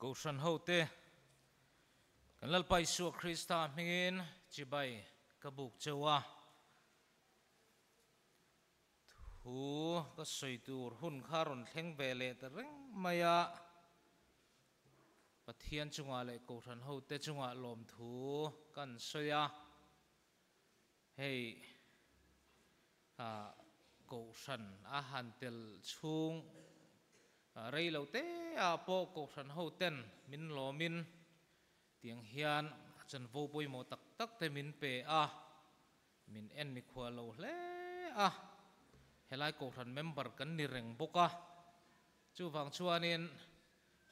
Kohhran hote, kan Lalpa Isua Krista hmingin chibai ka buk cheu a. Thu ka sawi tur hun kha rawn thleng ve leh ta reng mai a. Pathian chungah leh Kohhran hote chungah lawmthu kan sawi a. Hei Kohhran a han tel chhung rei lo te ah pawh Kohhran ho ten min lawmin tiang hian a chanvo pawimawh tak tak te min pe a, min en mikhua lo hle a, helai Kohhran member kan ni reng bawk a, chuvang chuanin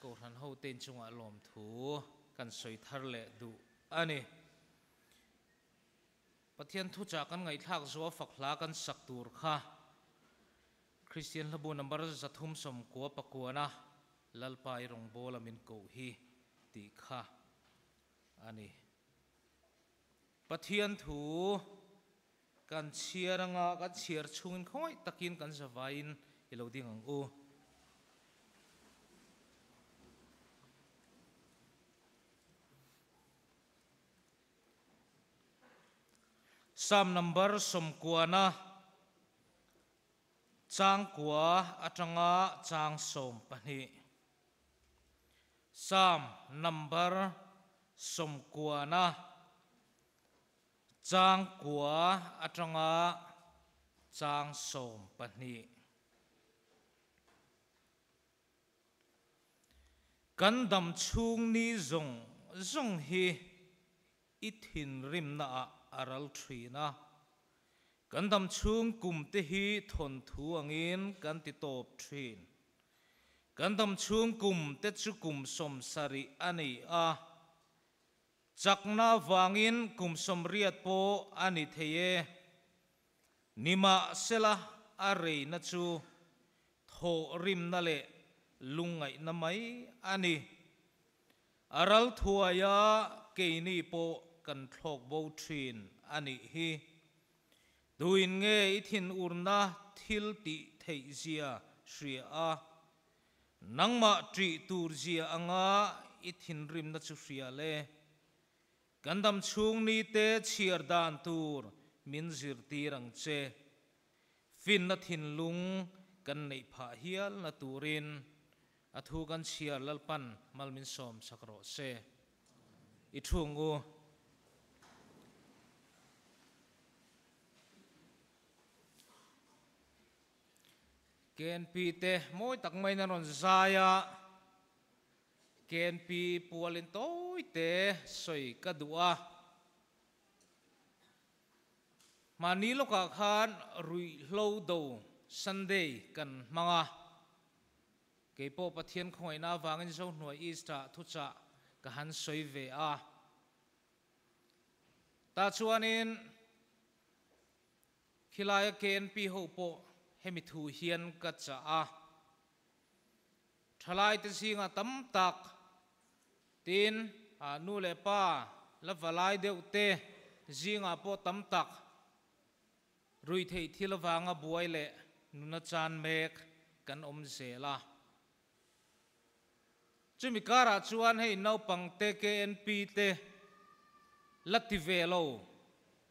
Kohhran ho te inchungah lawmthu kan sawi thar leh duh a ni. Pathian thuchah kan ngaihthlak zuah fak hla kan sak tur kha Kristian hlabu number 390 pakuana Lalpa i rawngbawla min koh hi tih kha a ni. Pathian thu kan chhiar anga kan chhiar chhungin khawngaih takin kan zavaiin i lo ding ang u. Psalm number 90 chang kua atanga chang 12. Psalm number 90 chang kua atanga chang 12. Kan dam chhung ni zawng zawng hi i thinrimna ah a ral thin a, kan dam chhung kum te hi thawnthu angin kan ti tawp thin. Kan dam chhung kum te chu kum 70 a ni a, chakna vangin kum 80 pawh a ni thei e. Nimahsela a reina chu thaw rimna leh lungngaihna mai a ni. A ral thuaia keini pawh kan thlawk bo thin a nih hi. Tuin nge i thin urna thil tih theih zia hria a, nangmah ṭih tur zia anga i thinrimna chu hria le. Kan dam chhung ni te chhiar dan tur min zirtir ang che. Finna thinlung kan neih phah hial na turin a thu kan chhiar Lalpan mal min sawm sak rawh se. I thung u. KNP te mawi tak maiin an rawn zai a, KNP pualin tawi te sawi ka duh a. Mahni lawkah khan ruihhlo do Sunday kan hmang a, keipawh Pathian khawngaihna avangin Zohnuai East-ah thuchah ka han sawi ve a. Tah chuanin khilaia KNP ho pawh hemi thu hian ka chah a. Thalai te zingah tam tak tin nu leh pa la valai deuh te zingah pawh tam tak rui theih thil avanga buai leh nuna chan mek kan awm zel a. Chumi karah chuan hei naupang te KNP te la ti ve lo.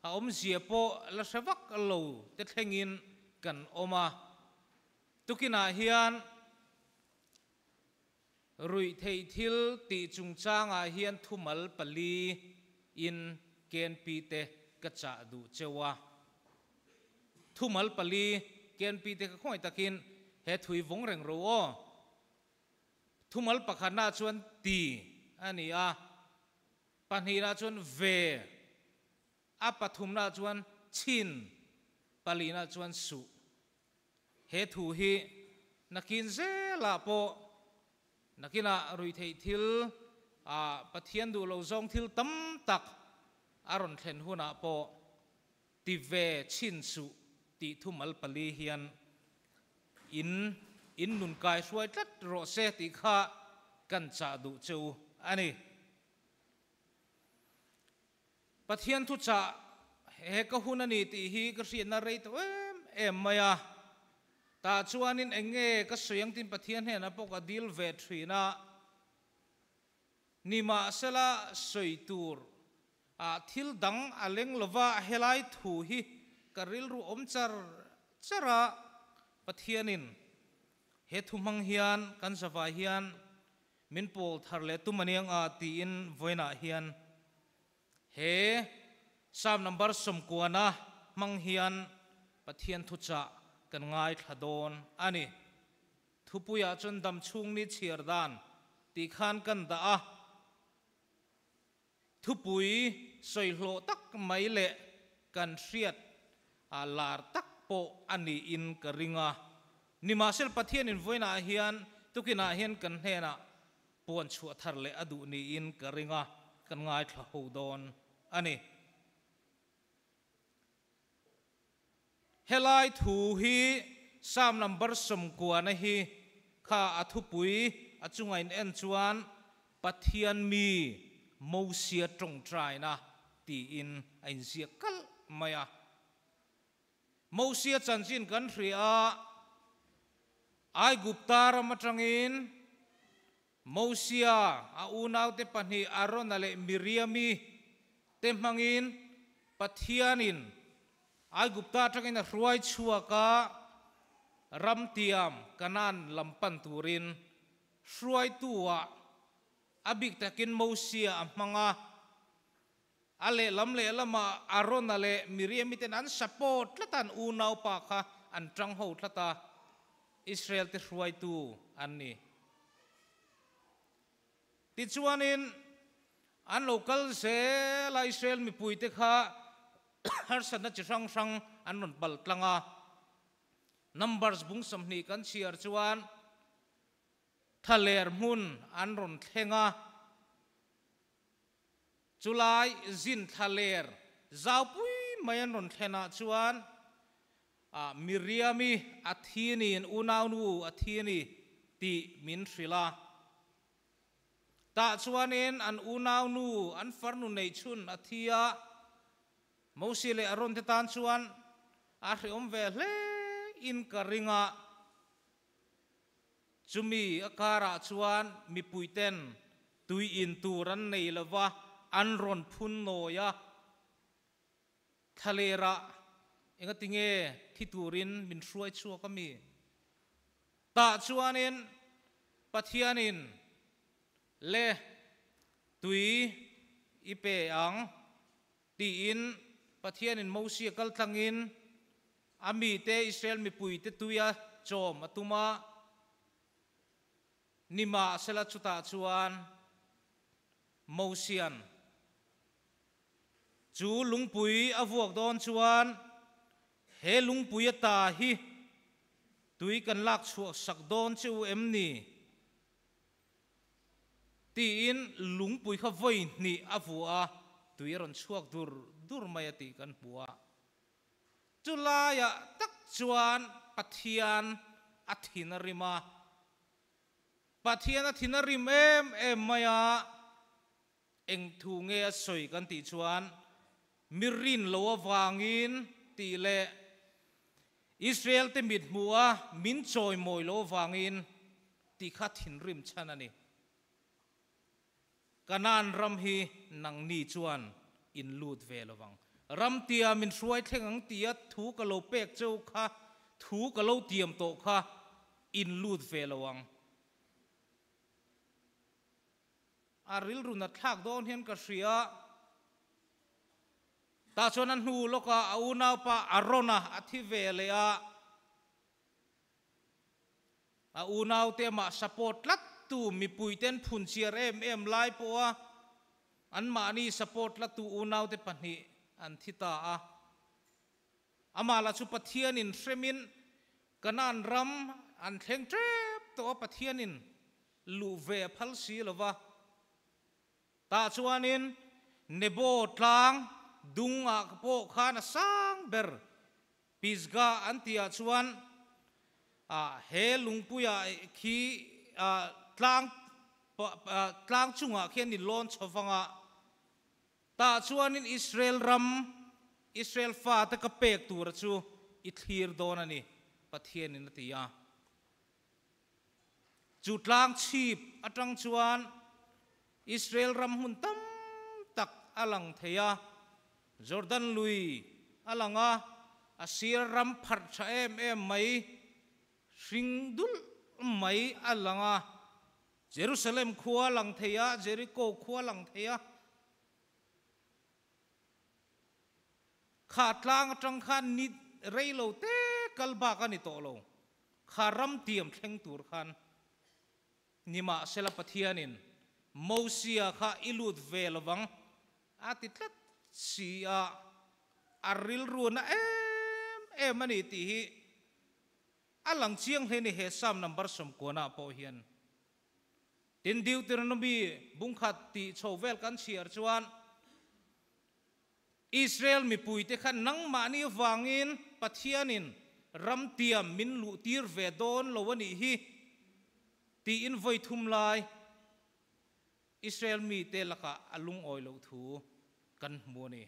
A awmzia pawh la hre vak lo te thlengin kan awm a. Tukinah hian ruihtheih thil tih chungchangah hian thumal pali in KNP te ka chah duh cheu a. Thumal pali KNP te ka khawngaih takin he thui vawng reng ro aw. Thumal pakhatna chuan ti a ni a. Pahnihna chuan ve, a pathumna chuan chhin, palina chuan suh. He thu hi nakin zelah pawh nakinah ruihtheih thil, Pathian duh lo zawng thil tam tak a rawn thlen hunah pawh ti ve, chhin, suh tih thumal pali hian in in nun kai hruai tlat rawh se tih kha kan chah duh che u a ni. Pathian thuchah he ka hun a ni tih hi ka hriatna rei tawh em em mai a. Tah chuanin eng nge ka sawi ang tiin Pathian hnenah pawh ka dil ve thin a. Nimahsela sawi tur ah thil dang a leng lova helai thu hi ka rilru awm char char a, Pathianin he thu hmang hian kan zavai hian Min pawl thar leh tum aniang a tiin vawiinah hian he Psalm number sawmkuana hmang hian Pathian thuchah kan ngaithla dawn a ni. Thupuiah chuan dam chhung ni chhiar dan tih khan kan dah a. Thupui sawihlawh tak mai leh kan hriat a lar tak pawh a niin ka ring a. Nimahsel Pathianin vawiinah hian tukinah hian kan hnenah puan chhuah thar leh a duh niin ka ring a, kan ngaithla ho dawn a ni. Helai thu hi Psalm number 90 hi kha a thupui a chunga in en chuan Pathian mi Mosia tawngtaina tiin a inziak kalh mai a. Mosia chanchin kan hria a, Aigupta ram atangin Mosia, a unaute pahnih Arona leh Miriami te hmangin Pathianin Aigupta atangin a hruai chhuak a, ramtiam Kanaan lam pan turin hruaitu-ah a bik takin Mosia a hmang a. A lehlam lehlamah Arona leh Miriami ten an support tlat a, an unaupa kha an tang ho tlat a, Israel te hruaitu an ni. Tichuanin an lo kal zel a, Israel mipuite kha harsatna chi hrang hrang an rawn pal tlang a. Numbers bung 20 kan chhiar chuan thaler hmun an rawn thleng a. Chulai zin thlaler zaupui mai an rawn thlenah chuan Miriami a thi ni, an unaunu a thi ni tih min hrilh a. Tah chuanin an unaunu, an farnu neihchhun a thi a, Mosi leh Aron te tan chuan a hreawm ve hle in ka ring a. Chumi a karah chuan mipuiten tui in tur an nei lo va, an rawn phun nawi a. Thlalerah engati nge thi turin min hruai chhuak a mi? Tah chuanin Pathianin le tui i pe ang tiin Pathianin Mosia kaltlangin A mite Israel mipuite tuia chawm a tum a, nimahsela chutah chuan Mosian chu lungpui a vuak dawn chuan he lungpui ata hi tui kan lak chhuah sak dawn che u em ni? Tiin lungpui kha vawi hnih a vuah a, tui a rawn chhuak dur dur mai a tih kan hmu a. Chu laiah tak chuan Pathian a thin a rim a. Pathian a thin a rim em em mai a, eng thu nge a sawi kan tih chuan mi rin lo avangin tih leh Israel te mit hmuh a min chawimawi lo avangin tih kha thinrim chhan a ni. Kanaan ram hi nangni chuan in lut ve lovang. Ramtia min hruai thleng ang tia thu ka lo pek cheu kha, thu ka lo tiam tawh kha in lut ve lo ang. A rilru nat thlak dawn hian ka hria. Tah chuan a hnu lawkah a unaupa Arona a thi ve leh a. A unaute amah support tlat tu mipuiten phunchiar em em lai pawha anmahni support tlat tu unaute pahnih an thi ta a. Amah lah chu Pathianin hremin Kanaan ram an thleng tep tawh a, Pathianin luh ve a phal si lo va. Tah chuanin Nebo tlang dungah pawh khan a sang ber Pisgah an tihah chuan he lungpuia khi tlang tlang chungah khian in lawn chho vang a, tah chuanin Israel ram, Israel fate ka pek tura chu i thlir dawn a ni, Pathianin a ti a. Chu tlang chhip atang chuan Israel ram hmun tam tak a lang thei a, Jordan lui a lang a, a sir ram pharh tha em em mai, hring dulh mai a lang a, Jerusalem khua a lang thei a, Jericho khua a lang thei a. Kha tlang atang khan ni rei lo te kal bak a ni tawh lo. Kha ram tiam thleng tur khan nimahsela Pathianin Mosia kha i lut ve lovang a ti tlat si a, a rilru na em em a ni tih hi a lang chiang hle ni he Psalm number 90 pawh hian. Tin, Deuteronomy bungkhat tih chho vel kan chhiar chuan Israel mipuite kha nangmahni avangin Pathianin ram tiam min luhtir ve dawn lo a nih hi tiin vawi thum lai Israel mite lakah a lungawi loh thu kan hmu a ni.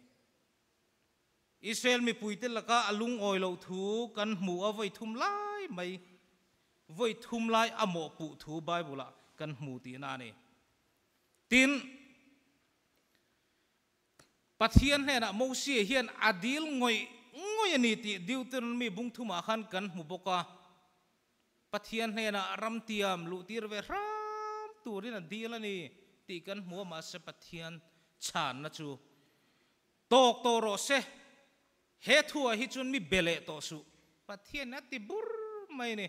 Israel mipuite laka a lungawi loh thu kan hmu a vawi thum lai mai, vawi thum lai a mawhpuh thu Bible-ah kan hmu tihna a ni. Tin, Pathian hnenah Mosia hian a dil ngawih ngawih a ni tih Deuteronomy bung thumah khan kan hmu bawk a. Pathian hnenah ramtiam luhtir ve hram turin a dil a ni tih kan hmu a, mahse Pathian chhanna chu Tawk tawh rawh se, he thuah hi chuan mi be leh tawh suh. Pathian a ti bur mai a ni.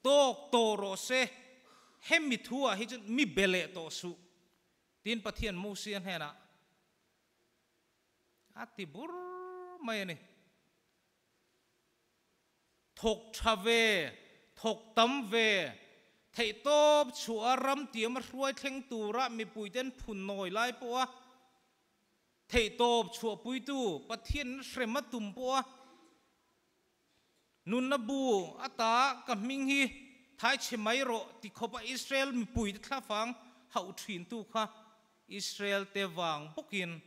Tawk tawh rawh se, hemi thuah hi chuan mi be leh tawh suh. Tiin Pathian Mosia hnenah a ti bur mai a ni. Thawk tha ve, thawk tam ve, theihtawp chhuah a ram tiam a hruai thleng tura mipuiten phun nawi lai pawha theihtawp chhuahpuitu Pathian hrem a tum pawha nunna bu ata ka hming hi thai chhe mai rawh ti khawpa Israel mipuite thlafang hauh thintu kha Israel te vang bawkin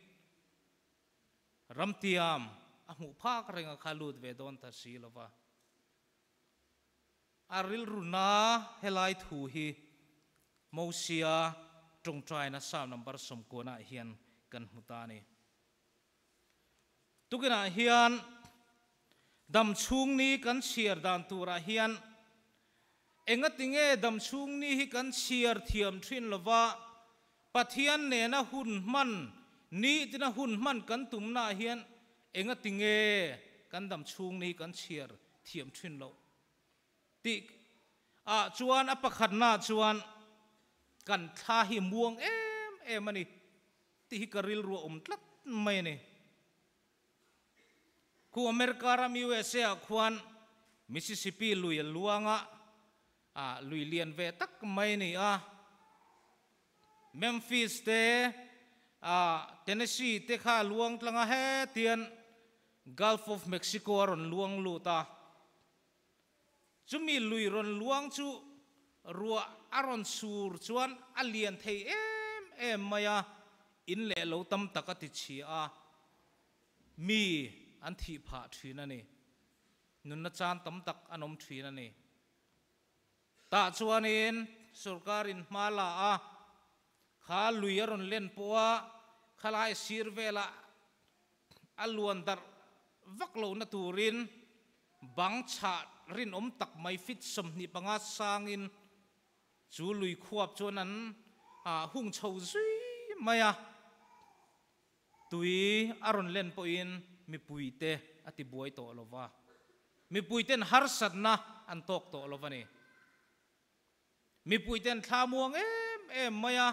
Ramtiam a hmuh phak reng a kha lut ve dawn ta si lo va. A rilru na helai thu hi Mosia tawngtaina Psalm number 90 hian kan hmu ta a ni. Tukinah hian dam chhung ni kan chhiar dan turah hian engatinge dam chhung ni hi kan chhiar thiam thin lo va, Pathian nena hun hman, nitina hun hman kan tumnaah hian engatinge kan dam chhung ni kan chhiar thiam thin loh tih ah chuan a pakhatnaah chuan kan thla hi muang em em a ni tih hi ka rilru a awm tlat mai a ni. Khu America ram USA ah khuan Mississippi lui a luang a, ah lui lian ve tak mai a ni a. Memphis te, ah Tennessee te kha a luang tlang a, hetian Gulf of Mexico a rawn luang lut a. Chumi lui rawn luang chu ruah a rawn sur chuan a lian thei em em mai a, in leh lo tam tak a ti chhia a, mi an thih phah thin a ni. Nunna chan tam tak an awm thin a ni. Tah chuanin sorkarin hma la a, kha lui a rawn len pawh a, khalai sir velah. a luan darh vak lohna turin bang chhah rinawm tak mai fit 25 sangin chu lui khuap chuan an hung chho zui mai a. Tui a rawn len pawhin mipuite a tibuai tawh lo va, mipuiten harsatna an tawk tawh lo va ni. Mipuiten thla muang em em mai a,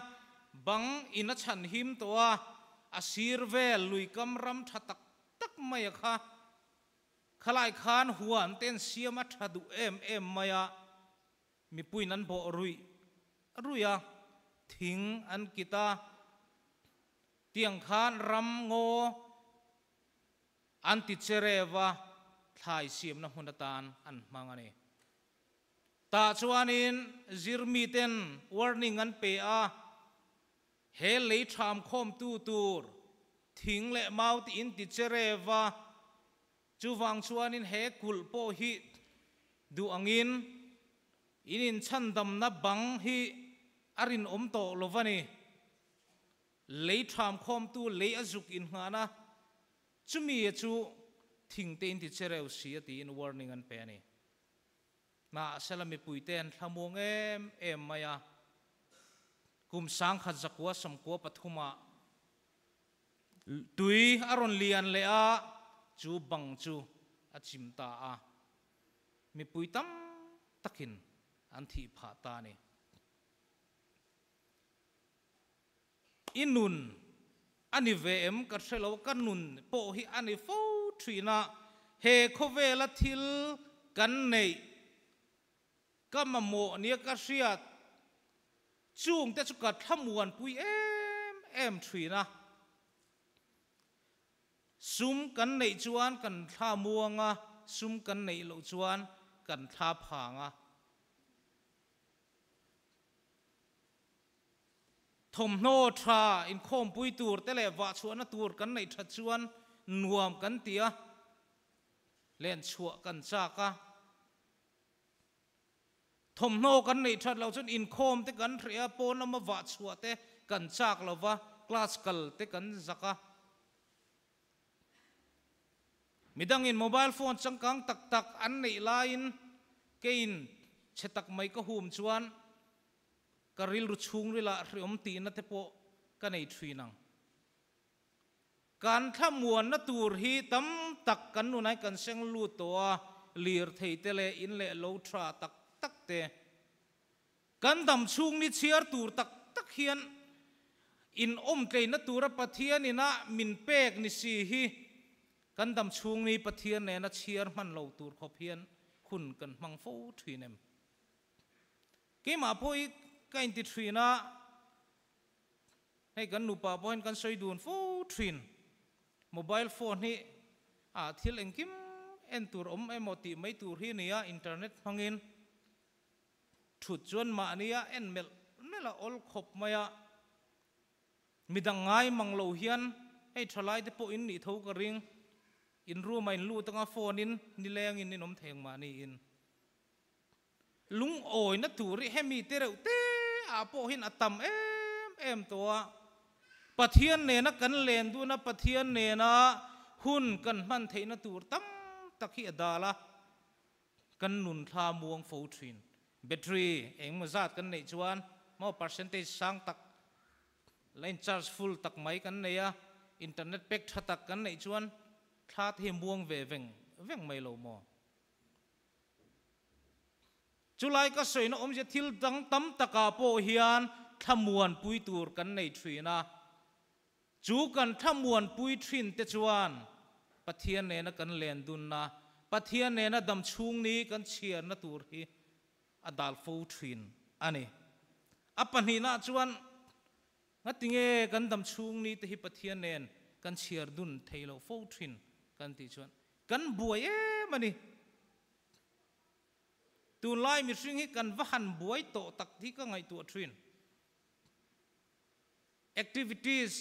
bang in a chhan him tawh a, a sir vel lui kam ram tha tak tak mai a kha. Khalai khan huan ten siam a tha duh em em mai a, mipuiin an bawh ruih ruih a, thing an kit a, tiang khan ram ngaw an ti che rev a, thlai siamna hmun atan an hmang a ni. Tah chuanin zirmiten warning an pe a, he lei ṭham khawmtu tur thing leh mau tiin ti che rev a, chuvang chuanin he kulh pawh hi duh angin in inchhandamna bang hi a rinawm tawh lo va ni. Lei ṭham khawmtu lei a zuk inngahna chumi chu thing te in ti che reu si a tiin warning an pe a ni. Mahsela mipuite an thlamuang em em mai a, kum 1993 ah tui a rawn lian leh a, chu bang chu a chim ta a, mipui tam takin an thih phah ta a ni. I nun a ni ve em ka hre lo, ka nun pawh hi a ni fo thin a, he khawvela thil kan neih ka mamawh nia ka hriat chungte chu ka thlamuanpui em em thin a, sum kan neih chuan kan thlamuang a, sum kan neih loh chuan kan thla phang a. Thawmhnaw tha inkhawmpui tur te leh vahchhuahna tur kan neih that chuan nuam kan ti a, lenchhuah kan chak a. Thawmhnaw kan neih that loh chuan inkhawm te kan hreh a, pawn lama vahchhuah te kan chak lo va, class kal te kan zak a. Midangin mobile phone changkang tak tak an neih laiin keiin chhe tak mai ka hum chuan Ka rilru chhungrilah hriawm tihna te pawh ka nei thin ang. Kan thlamuanna tur hi tam tak kan nunai kan seng lut tawh a, lirthei te leh in leh lo tha tak tak te. Kan dam chhung ni chhiar tur tak tak hian in awm tleina tura Pathian ina min pek ni si hi kan dam chhung ni Pathian nena chhiar hman lo tur khawp hian hun kan hmang fo thin em? Keimah pawh hi ka inti thin a, hei kan nupa pawhin kan sawi dun fo thin. Mobile phone hi ah thil engkim en tur awm emaw tih mai tur hi a ni a, internet hmangin thut chuan mahnia en melh melh a awl khawp mai a. Midang ngai mang lo hian hei thalai te pawh in nih tho ka ring, in room ah in lut anga phone in nilengin in awm thei ang mahni in. Lungawina tur hi hemi te reuh te ah pawh hian a tam em em tawh a. Pathian nena kan len dun a, Pathian nena hun kan hman theihna tur tam tak hi a dal a, kan nun thla muang fo thin. Battery engemaw zat kan neih chuan maw percentage sang tak la in charge full tak mai kan nei a, internet pack tha tak kan neih chuan thla te hi muang ve veng veng mai lo maw? Chulai ka sawina awmzia thil dang tam takah pawh hian thlamuanpui tur kan nei thin a, chu kan thlamuanpui thin te chuan Pathian nena kan len dunna, Pathian nena dam chhung ni kan chhiarna tur hi a dal fo thin a ni. A pahnihnaah chuan ngatinge kan dam chhung ni te hi Pathian nen kan chhiar dun thei lo fo thin kan tih chuan Kan buai em a ni. Tunlai mihring hi kan va han buai tawh tak hi ka ngaihtuah thin. Activities,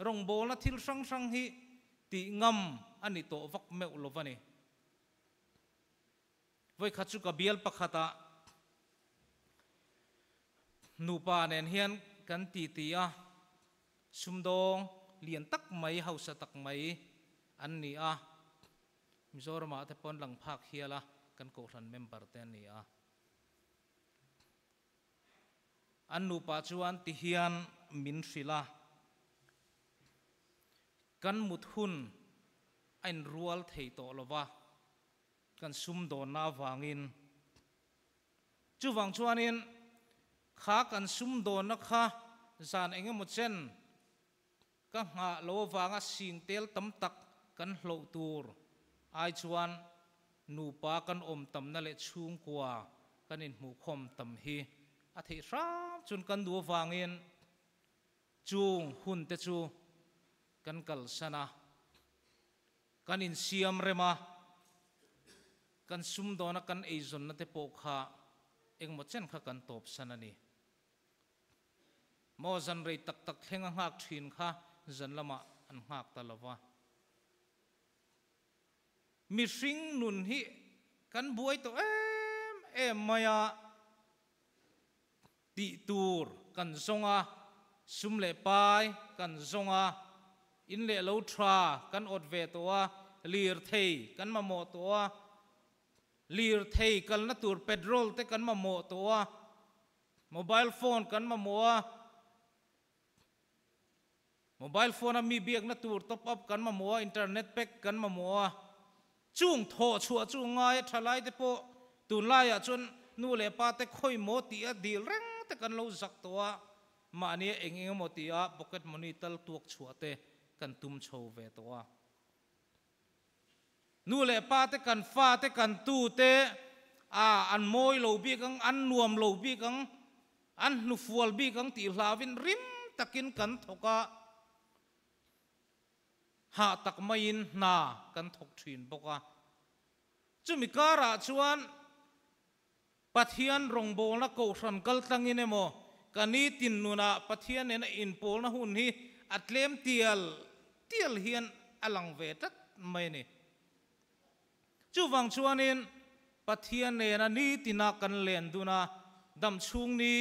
rawngbawlna thil hrang hrang hi tih ngam a ni tawh vak meuh lo va ni. Vawikhat chu ka bial pakhatah nupa nen hian kan titi a, sumdawng lian tak mai, hausa tak mai. an ni a, Mizoramah te pawn lang phak hial a kan Kohhran member te an ni a. An nupa chuan ti hian min hrilh a, Kan mut hun a inrual thei tawh lo va, kan sumdawnna avangin. Chuvang chuanin kha kan sumdawnna kha zan eng emaw chen ka nghah lo avanga sing tel tam tak kan hloh tur ai chuan nupa kan awm tamna leh chhungkua kan inhmuhkhawm tam hi a theih hram chuan kan duh avangin chung hun te chu kan kalsan a. Kan insiam rem a, kan sumdawna kan eizawnna te pawh kha engmaw chen kha kan tawpsan a ni. Maw zan rei tak tak thleng a nghak thin kha zan lamah an nghak ta lo va. Mihring nun hi kan buai tawh em em mai a, tih tur kan zawng a, sum leh pai kan zawng a, in leh lo tha kan awt ve tawh a, lirthei kan mamawh tawh a, lirthei kalna tur petrol te kan mamawh tawh a, Mobile phone kan mamawh a, mobile phone a mi biakna tur top up kan mamawh a, internet pack kan mamawh a, chung thawh chhuah chu ngai a tha lai te pawh tunlaiah chuan nu leh pa te khawi maw tih a dil reng te kan lo zak tawh a, mahni a eng eng emaw tih a pocket money tal tuak chhuah te kan tum chho ve tawh a. Nu leh pa te kan fa te kan tu te a an mawi lo bik ang, an nuam lo bik ang, an hnufual bik ang tih hlauin rim takin kan thawk a, hah tak maiin hna kan thawk thin bawk a. Chumi karah chuan Pathian rawngbawlna kohhran kal tlangin emaw, ka nitin nunah Pathian nena inpawlna hun hi a tlem tial tial hian a lang ve tlat mai a ni. Chuvang chuanin Pathian nena nitina kan len dun a, dam chhung ni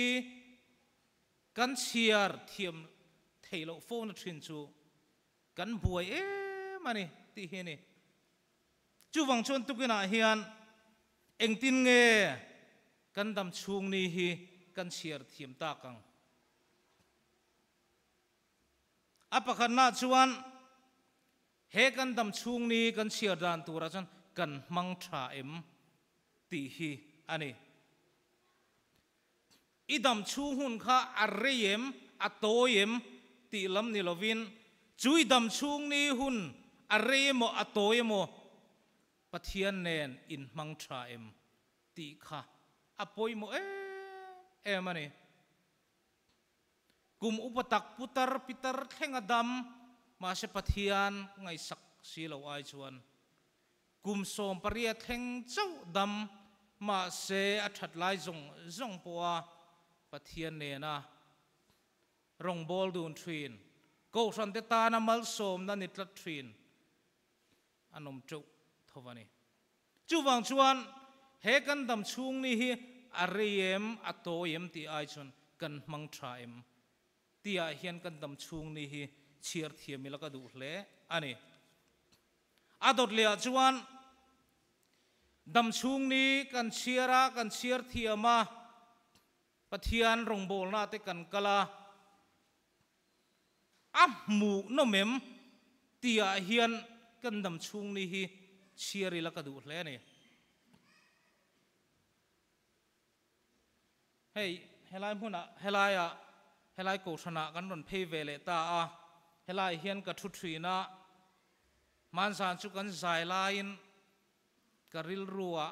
kan chhiar thiam theih loh fona thin chu kan buai em a ni tih hi a ni. Chuvang chuan tukinah hian engtin nge kan dam chhung ni hi kan chhiar thiam tak ang? A pakhatnaah chuan he kan dam chhung ni kan chhiar dan turah chuan kan hmang tha em tih hi a ni. I dam chhung hun kha a rei em, a tawi em tih lam ni lovin, chu i dam chhung ni hun a rei emaw a tawi emaw Pathian nen inhmang tha em tih kha a pawimawh em em a ni. Kum upa tak putar pitar thleng a dam, mahse Pathian ngaihsak si lo ai chuan Kum 18 thleng chauh dam mahse a that lai zawng zawng pawha Pathian nena rawngbâwl dun thin, Kohhrante tana malsawmna ni tlat thin an awm teuh tho a ni. Chuvang chuan he kan dam chhung ni hi a rei em, a tawi em tih ai chuan kan hmang tha em tihah hian kan dam chhung ni hi chhiar thiam ila ka duh hle a ni. A dawt lehah chuan damchhung ni kan chhiar a, kan chhiar thiam a, Pathian rawngbawlna te kan kal a, a hmuh nawm em tihah hian kan damchhung ni hi chhiar ila ka duh hle a ni. Hei helai hmunah helaiah helai kohhranah kan rawn phei ve leh ta a, helaiah hian ka thu thin a, hmanzan chu kan zai laiin ka rilruah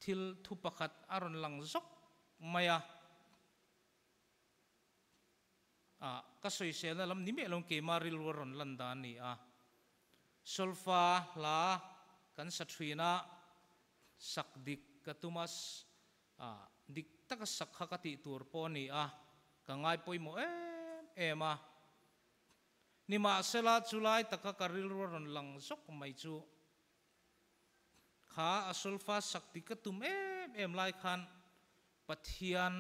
thil thu pakhat a rawn lang zawk mai a, ah ka sawiselna lam ni miah lo keimah rilru a rawn lan dan a ni a, solfa hla kan sa thin a, Sak dik ka tum a, dik taka sak kha ka tih tur pawh a ni a, ka ngai pawimawh em em a. Nimahsela chulai taka ka rilru a rawn lang zawk mai chu kha a solfa sak dik ka tum em em lai khan Pathian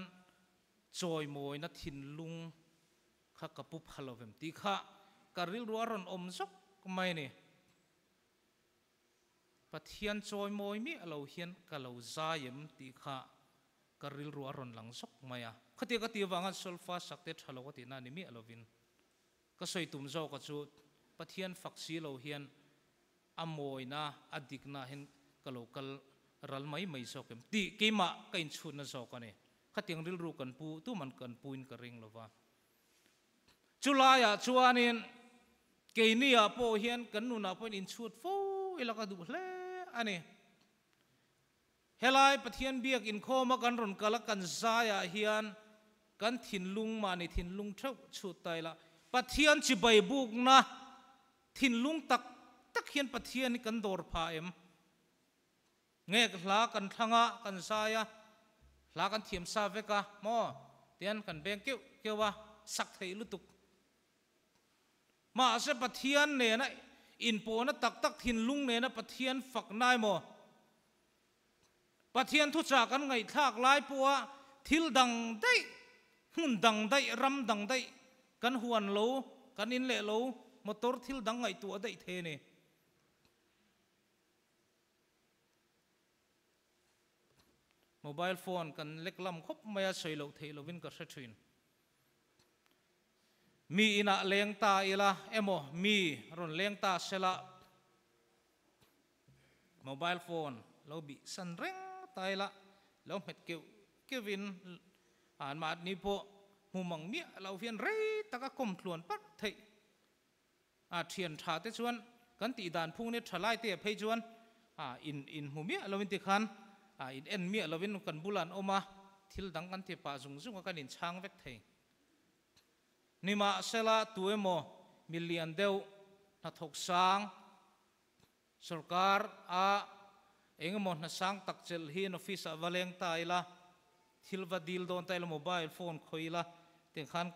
chawimawina thinlung kha ka pu pha lovem tih kha ka rilru a rawn awm zawk mai ni. Pathian chawi mawi miah lo hian ka lo zai em tih kha ka rilru a rawn lang zawk mai a. Khatia ka tih avanga solfa sak te tha lo ka tihna ni miah lovin ka sawi tum zawka chu Pathian fak si lo hian a mawina a dikna hian ka lo kal ral mai mai zawk em tih keimah ka inchhutna zawk a ni. Khatiang rilru kan pu tuman kan puin ka ring lova. Chulaiah chuanin keiniah pawh hian kan nunah pawhin inchhut fo ila ka duh hle a ni. Helai Pathian biak inkhawma kan rawn kal a kan zaiah hian kan thinlung mahni thinlung theuh chhut ta ila Pathian chibai bukna thinlung tak tak hian Pathian hi kan dawr phah em? Nge hla kan thlang a, kan zai a, hla kan thiam sa vek a maw? Tian kan beng keuh keuh a, sak theih lutuk. Mahse Pathian nena inpawhna tak tak thinlung nena Pathian fakna emaw, Pathian thuchah kan ngaihthlak lai pawha thil dang daih, hmun dang daih, ram dang daih kan huan lo, kan in leh lo, motor thil dang ngaihtuah daih thei a ni. Mobile phone kan lek lam khawp mai a, sawi loh theih lovin ka hre thin. Mi inah leng ta ila emaw mi rawn leng ta sela mobile phone lo bih san reng ta ila lo nghet keuh keuhin anmahni pawh hmu mang miah lo hian rei taka kawm tluan parh theih. A thian tha te chuan kan tih dan phung nia tha lai te ah phei chuan a in in hmu miah lovin tikhan a in en miah lovin kan bulah an awm a, thil dang kan ti pah zung zung a kan in chhang vek thei. Nimahsela tu emaw milian deuh hnathawk sang Sorkar a engemaw hna sang tak chelh hi an office ah va leng ta ila, thil va deal dawn ta ila, mobile phone khawih ila, tiang khan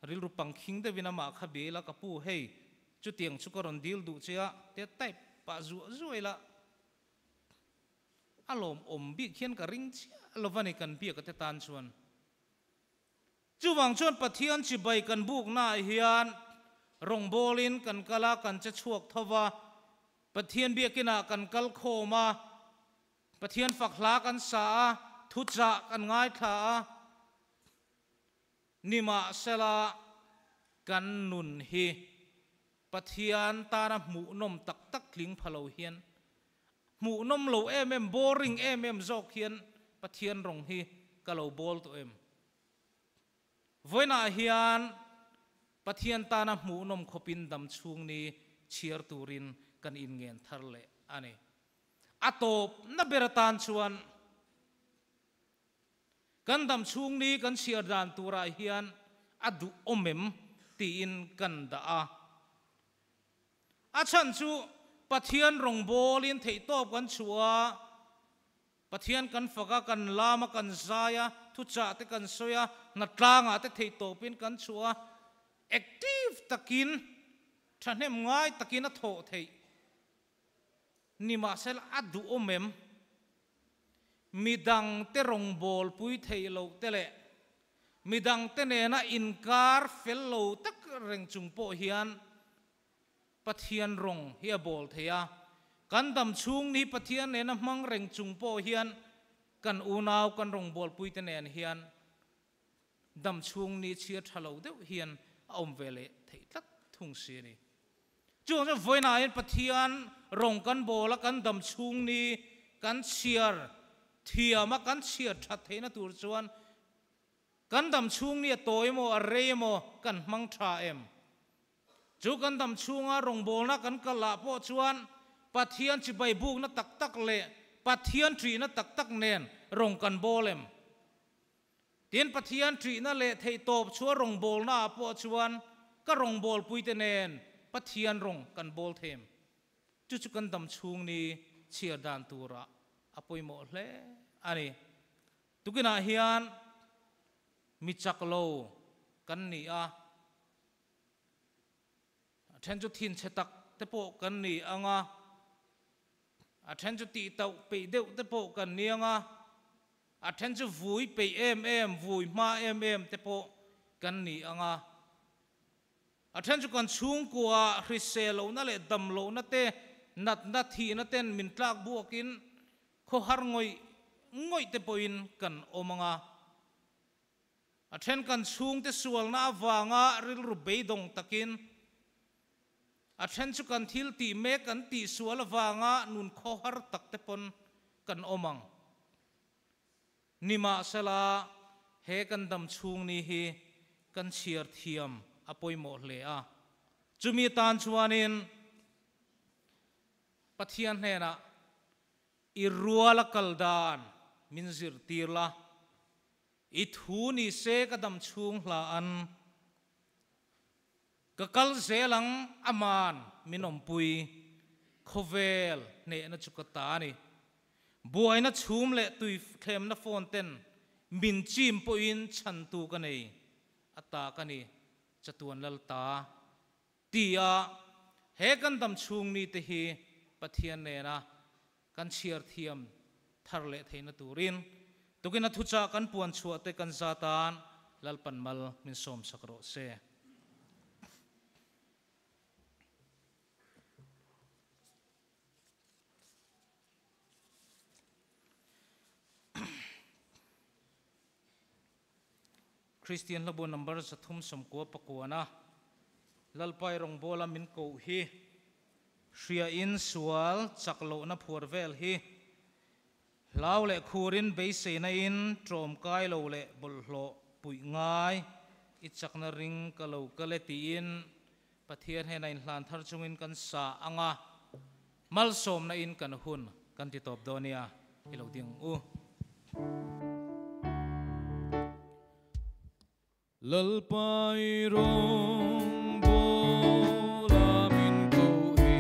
rilru pangkhing deuhin amah kha bia ila, ka pu hei chutiang chu ka rawn deal duh che a, tia type pah zuah zuah ila, a lawmawm bik hian ka ring chiah lo va ni kan biak a te tan chuan. Chuvang chuan Pathian chibai kan buknaah hian rawngbawlin kan kal a, kan che chhuak tho va, Pathian biakinah kan kal khawm a, Pathian fak hla kan sa a, thuchah kan ngaithla a, nimahsela kan nun hi Pathian tana hmuhnawm tak tak tling pha lo hian, hmuhnawm lo em em, boring em em zawk hian Pathian rawng hi ka lo bawl tawh em? Vawiinah hian Pathian tana hmuhnawm khawpin dam chhung ni chhiar turin kan inngen thar leh a ni. A tawpna ber atan chuan kan dam chhung ni kan chhiar dan turah hian a duhawm em tiin kan dah a. A chhan chu Pathian rawngbawlin theihtawp kan chhuah a, Pathian kan fak a, kan lam a, kan zai a, thuchah te kan sawi a, hnatlangah te theihtawpin kan chhuah a, active takin, thahnem ngai takin a thawh theih ni mahsela a duhawm em? Midangte rawngbawlpui theih loh te leh midangte nena inkar fel lo tak reng chung pawh hian Pathian rawng hi a bawl thei a, kan dam chhung ni Pathian nena hmang reng chung pawh hian kan unau kan rawngbawlpuite nen hian dam chhung ni chhia tha lo deuh hian a awm ve leh theih tlat thung si a ni. Chuvang chuan vawiinah hian Pathian rawng kan bawl a, kan dam chhung ni kan chhiar thiam a, kan chhiar that theihna tur chuan kan dam chhung ni a tawi emaw a rei emaw kan hmang tha em? Chu kan dam chhunga rawngbawlna kan kal ah pawh chuan Pathian chibai bukna tak tak leh Pathian ṭihna tak tak nen rawng kan bawl em? Tin, Pathian ṭihna leh theihtawp chhuah rawngbawlna ah pawh chuan ka rawngbawlpuite nen Pathian rawng kan bawl them. Chu chu kan dam chhung ni chhiar dan turah a pawimawh hle a ni. Tukinah hian mi chak lo kan ni a. A then chu thinchhe tak te pawh kan ni ang a, a then chu tihtauh peih deuh te pawh kan ni ang a, a then chu vui peih em em, vui hma em em te pawh kan ni ang a. A then chu kan chung kwa hriselo na le damlo na te nat na thi na ten min tlak buakin kho har ngoi ngoi te poin kan omanga. A then kan chung te sual na awanga ril ru beidong takin. A then chu kan thil ti me kan ti sual awanga nun kho har tak te pon kan omang. Nima sala he kan dam chung ni hi kan chiar thiam apoi mo hle a. Chumi tan chuanin Pathian hnena i ruala kaldan min zir tirla i thu ni se ka dam chung hla an ka kal zelang aman minom pui khovel ne na chu ka ta ni buai na chhum le tui thlem na phone ten min chim po in chan tu ka nei ata ka ni chatuan lal ta tia he kan dam chung ni te hi Pathian ne na kan chiar thiam thar le theina turin tukina thucha kan puan chua te kan zatan lalpan mal min som sakro se. Christian labo number sathum somkua pakuana lalpai rong bola min ko hi hria in sual chaklo na phur vel hi lau le khurin beisei na in trom kai lo le bolhlo pui ngai i chakna ring ka lo ka le ti in Pathian he na in hlan thar chungin kan sa anga malsom na in kan hun kan ti top donia ilo ding u. Lalpai rong bola min ko hi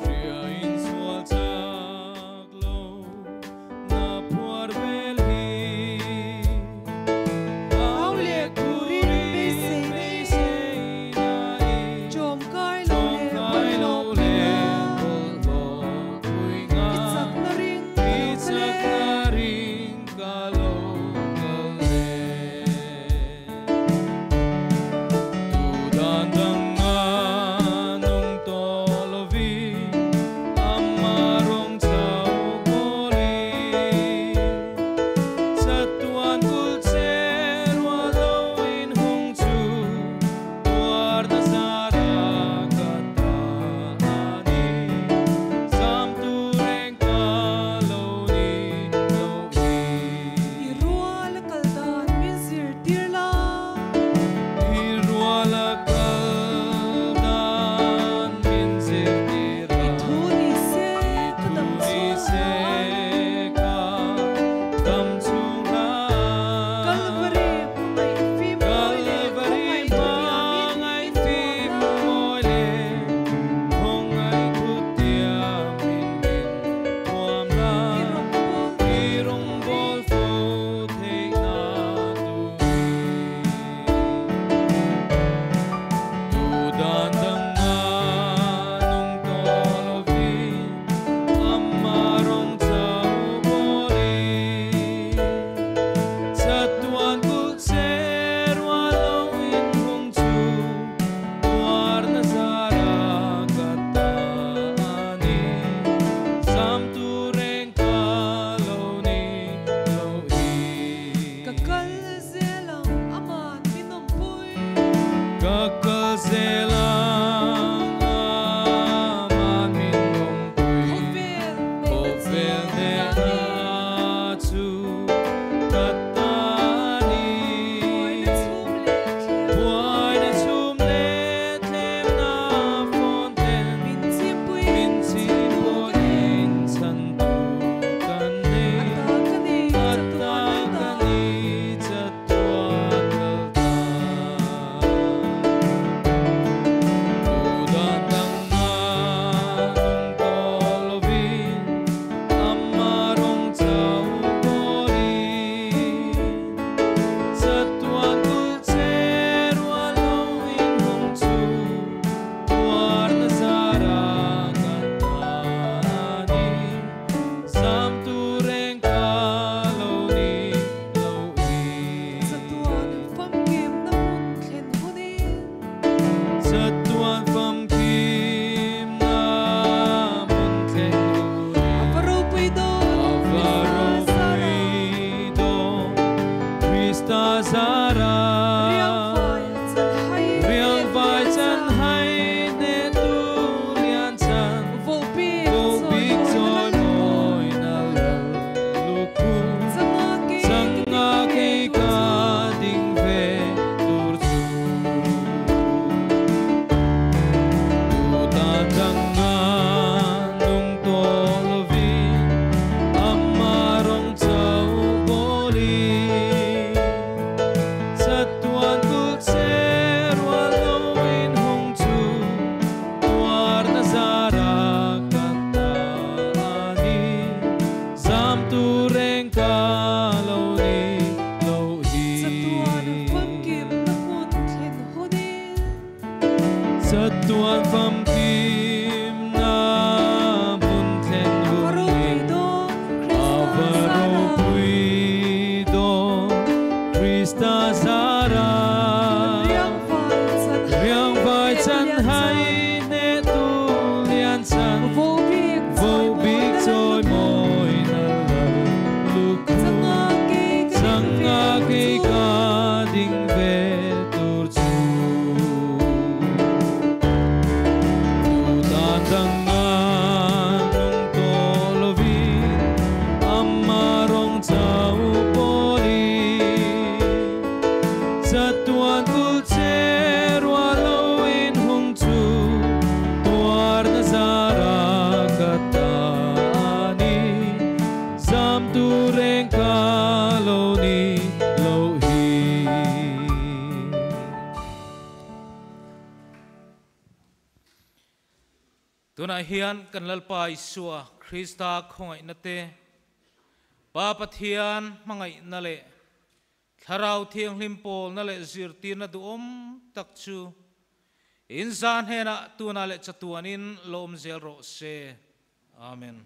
hria in sual chak lo na phuar vel hi Au le khurin beisei na in chom kai lo le pui nga i chak na ring i chak na ring ka lo kal le. zara Riang vai chan hai ne tu lian chan Vô bik Vô bik choi moi na lal luku Sanga ke ka ding ve tur chu Tu ta dang nga nung to lo vi Amma rong chau bo li Chatuan kul che rua lo in hung chu Tuar na zara ka ta ani Zam tu reng ka lo ni lo hi Chatuan famkim na hmun thlen hunin Chatuan famkim na hmun thlen hunin Ava ropui dawn Krista zara Krista zara Riang vai chan hai ne tu lian chan Vô bik Vô bik choi moi na lal luku Sanga Sanga ke ka ding ve tur chu Tu tan dang nga nung to lo vi Amma rong chau po li Chatuan kul che rua lo in hung chu Tuar na zara ka ta ni Zam tu reng ka lo ni lo hi Tuna hian kan lalpa Isua Krista khongai na te Pa Pathian mangai na le Thlarau thiang hlim pawl na le zir tir na du om tak chu in zan hena tuna le chatuanin lom zel ro se. Amen.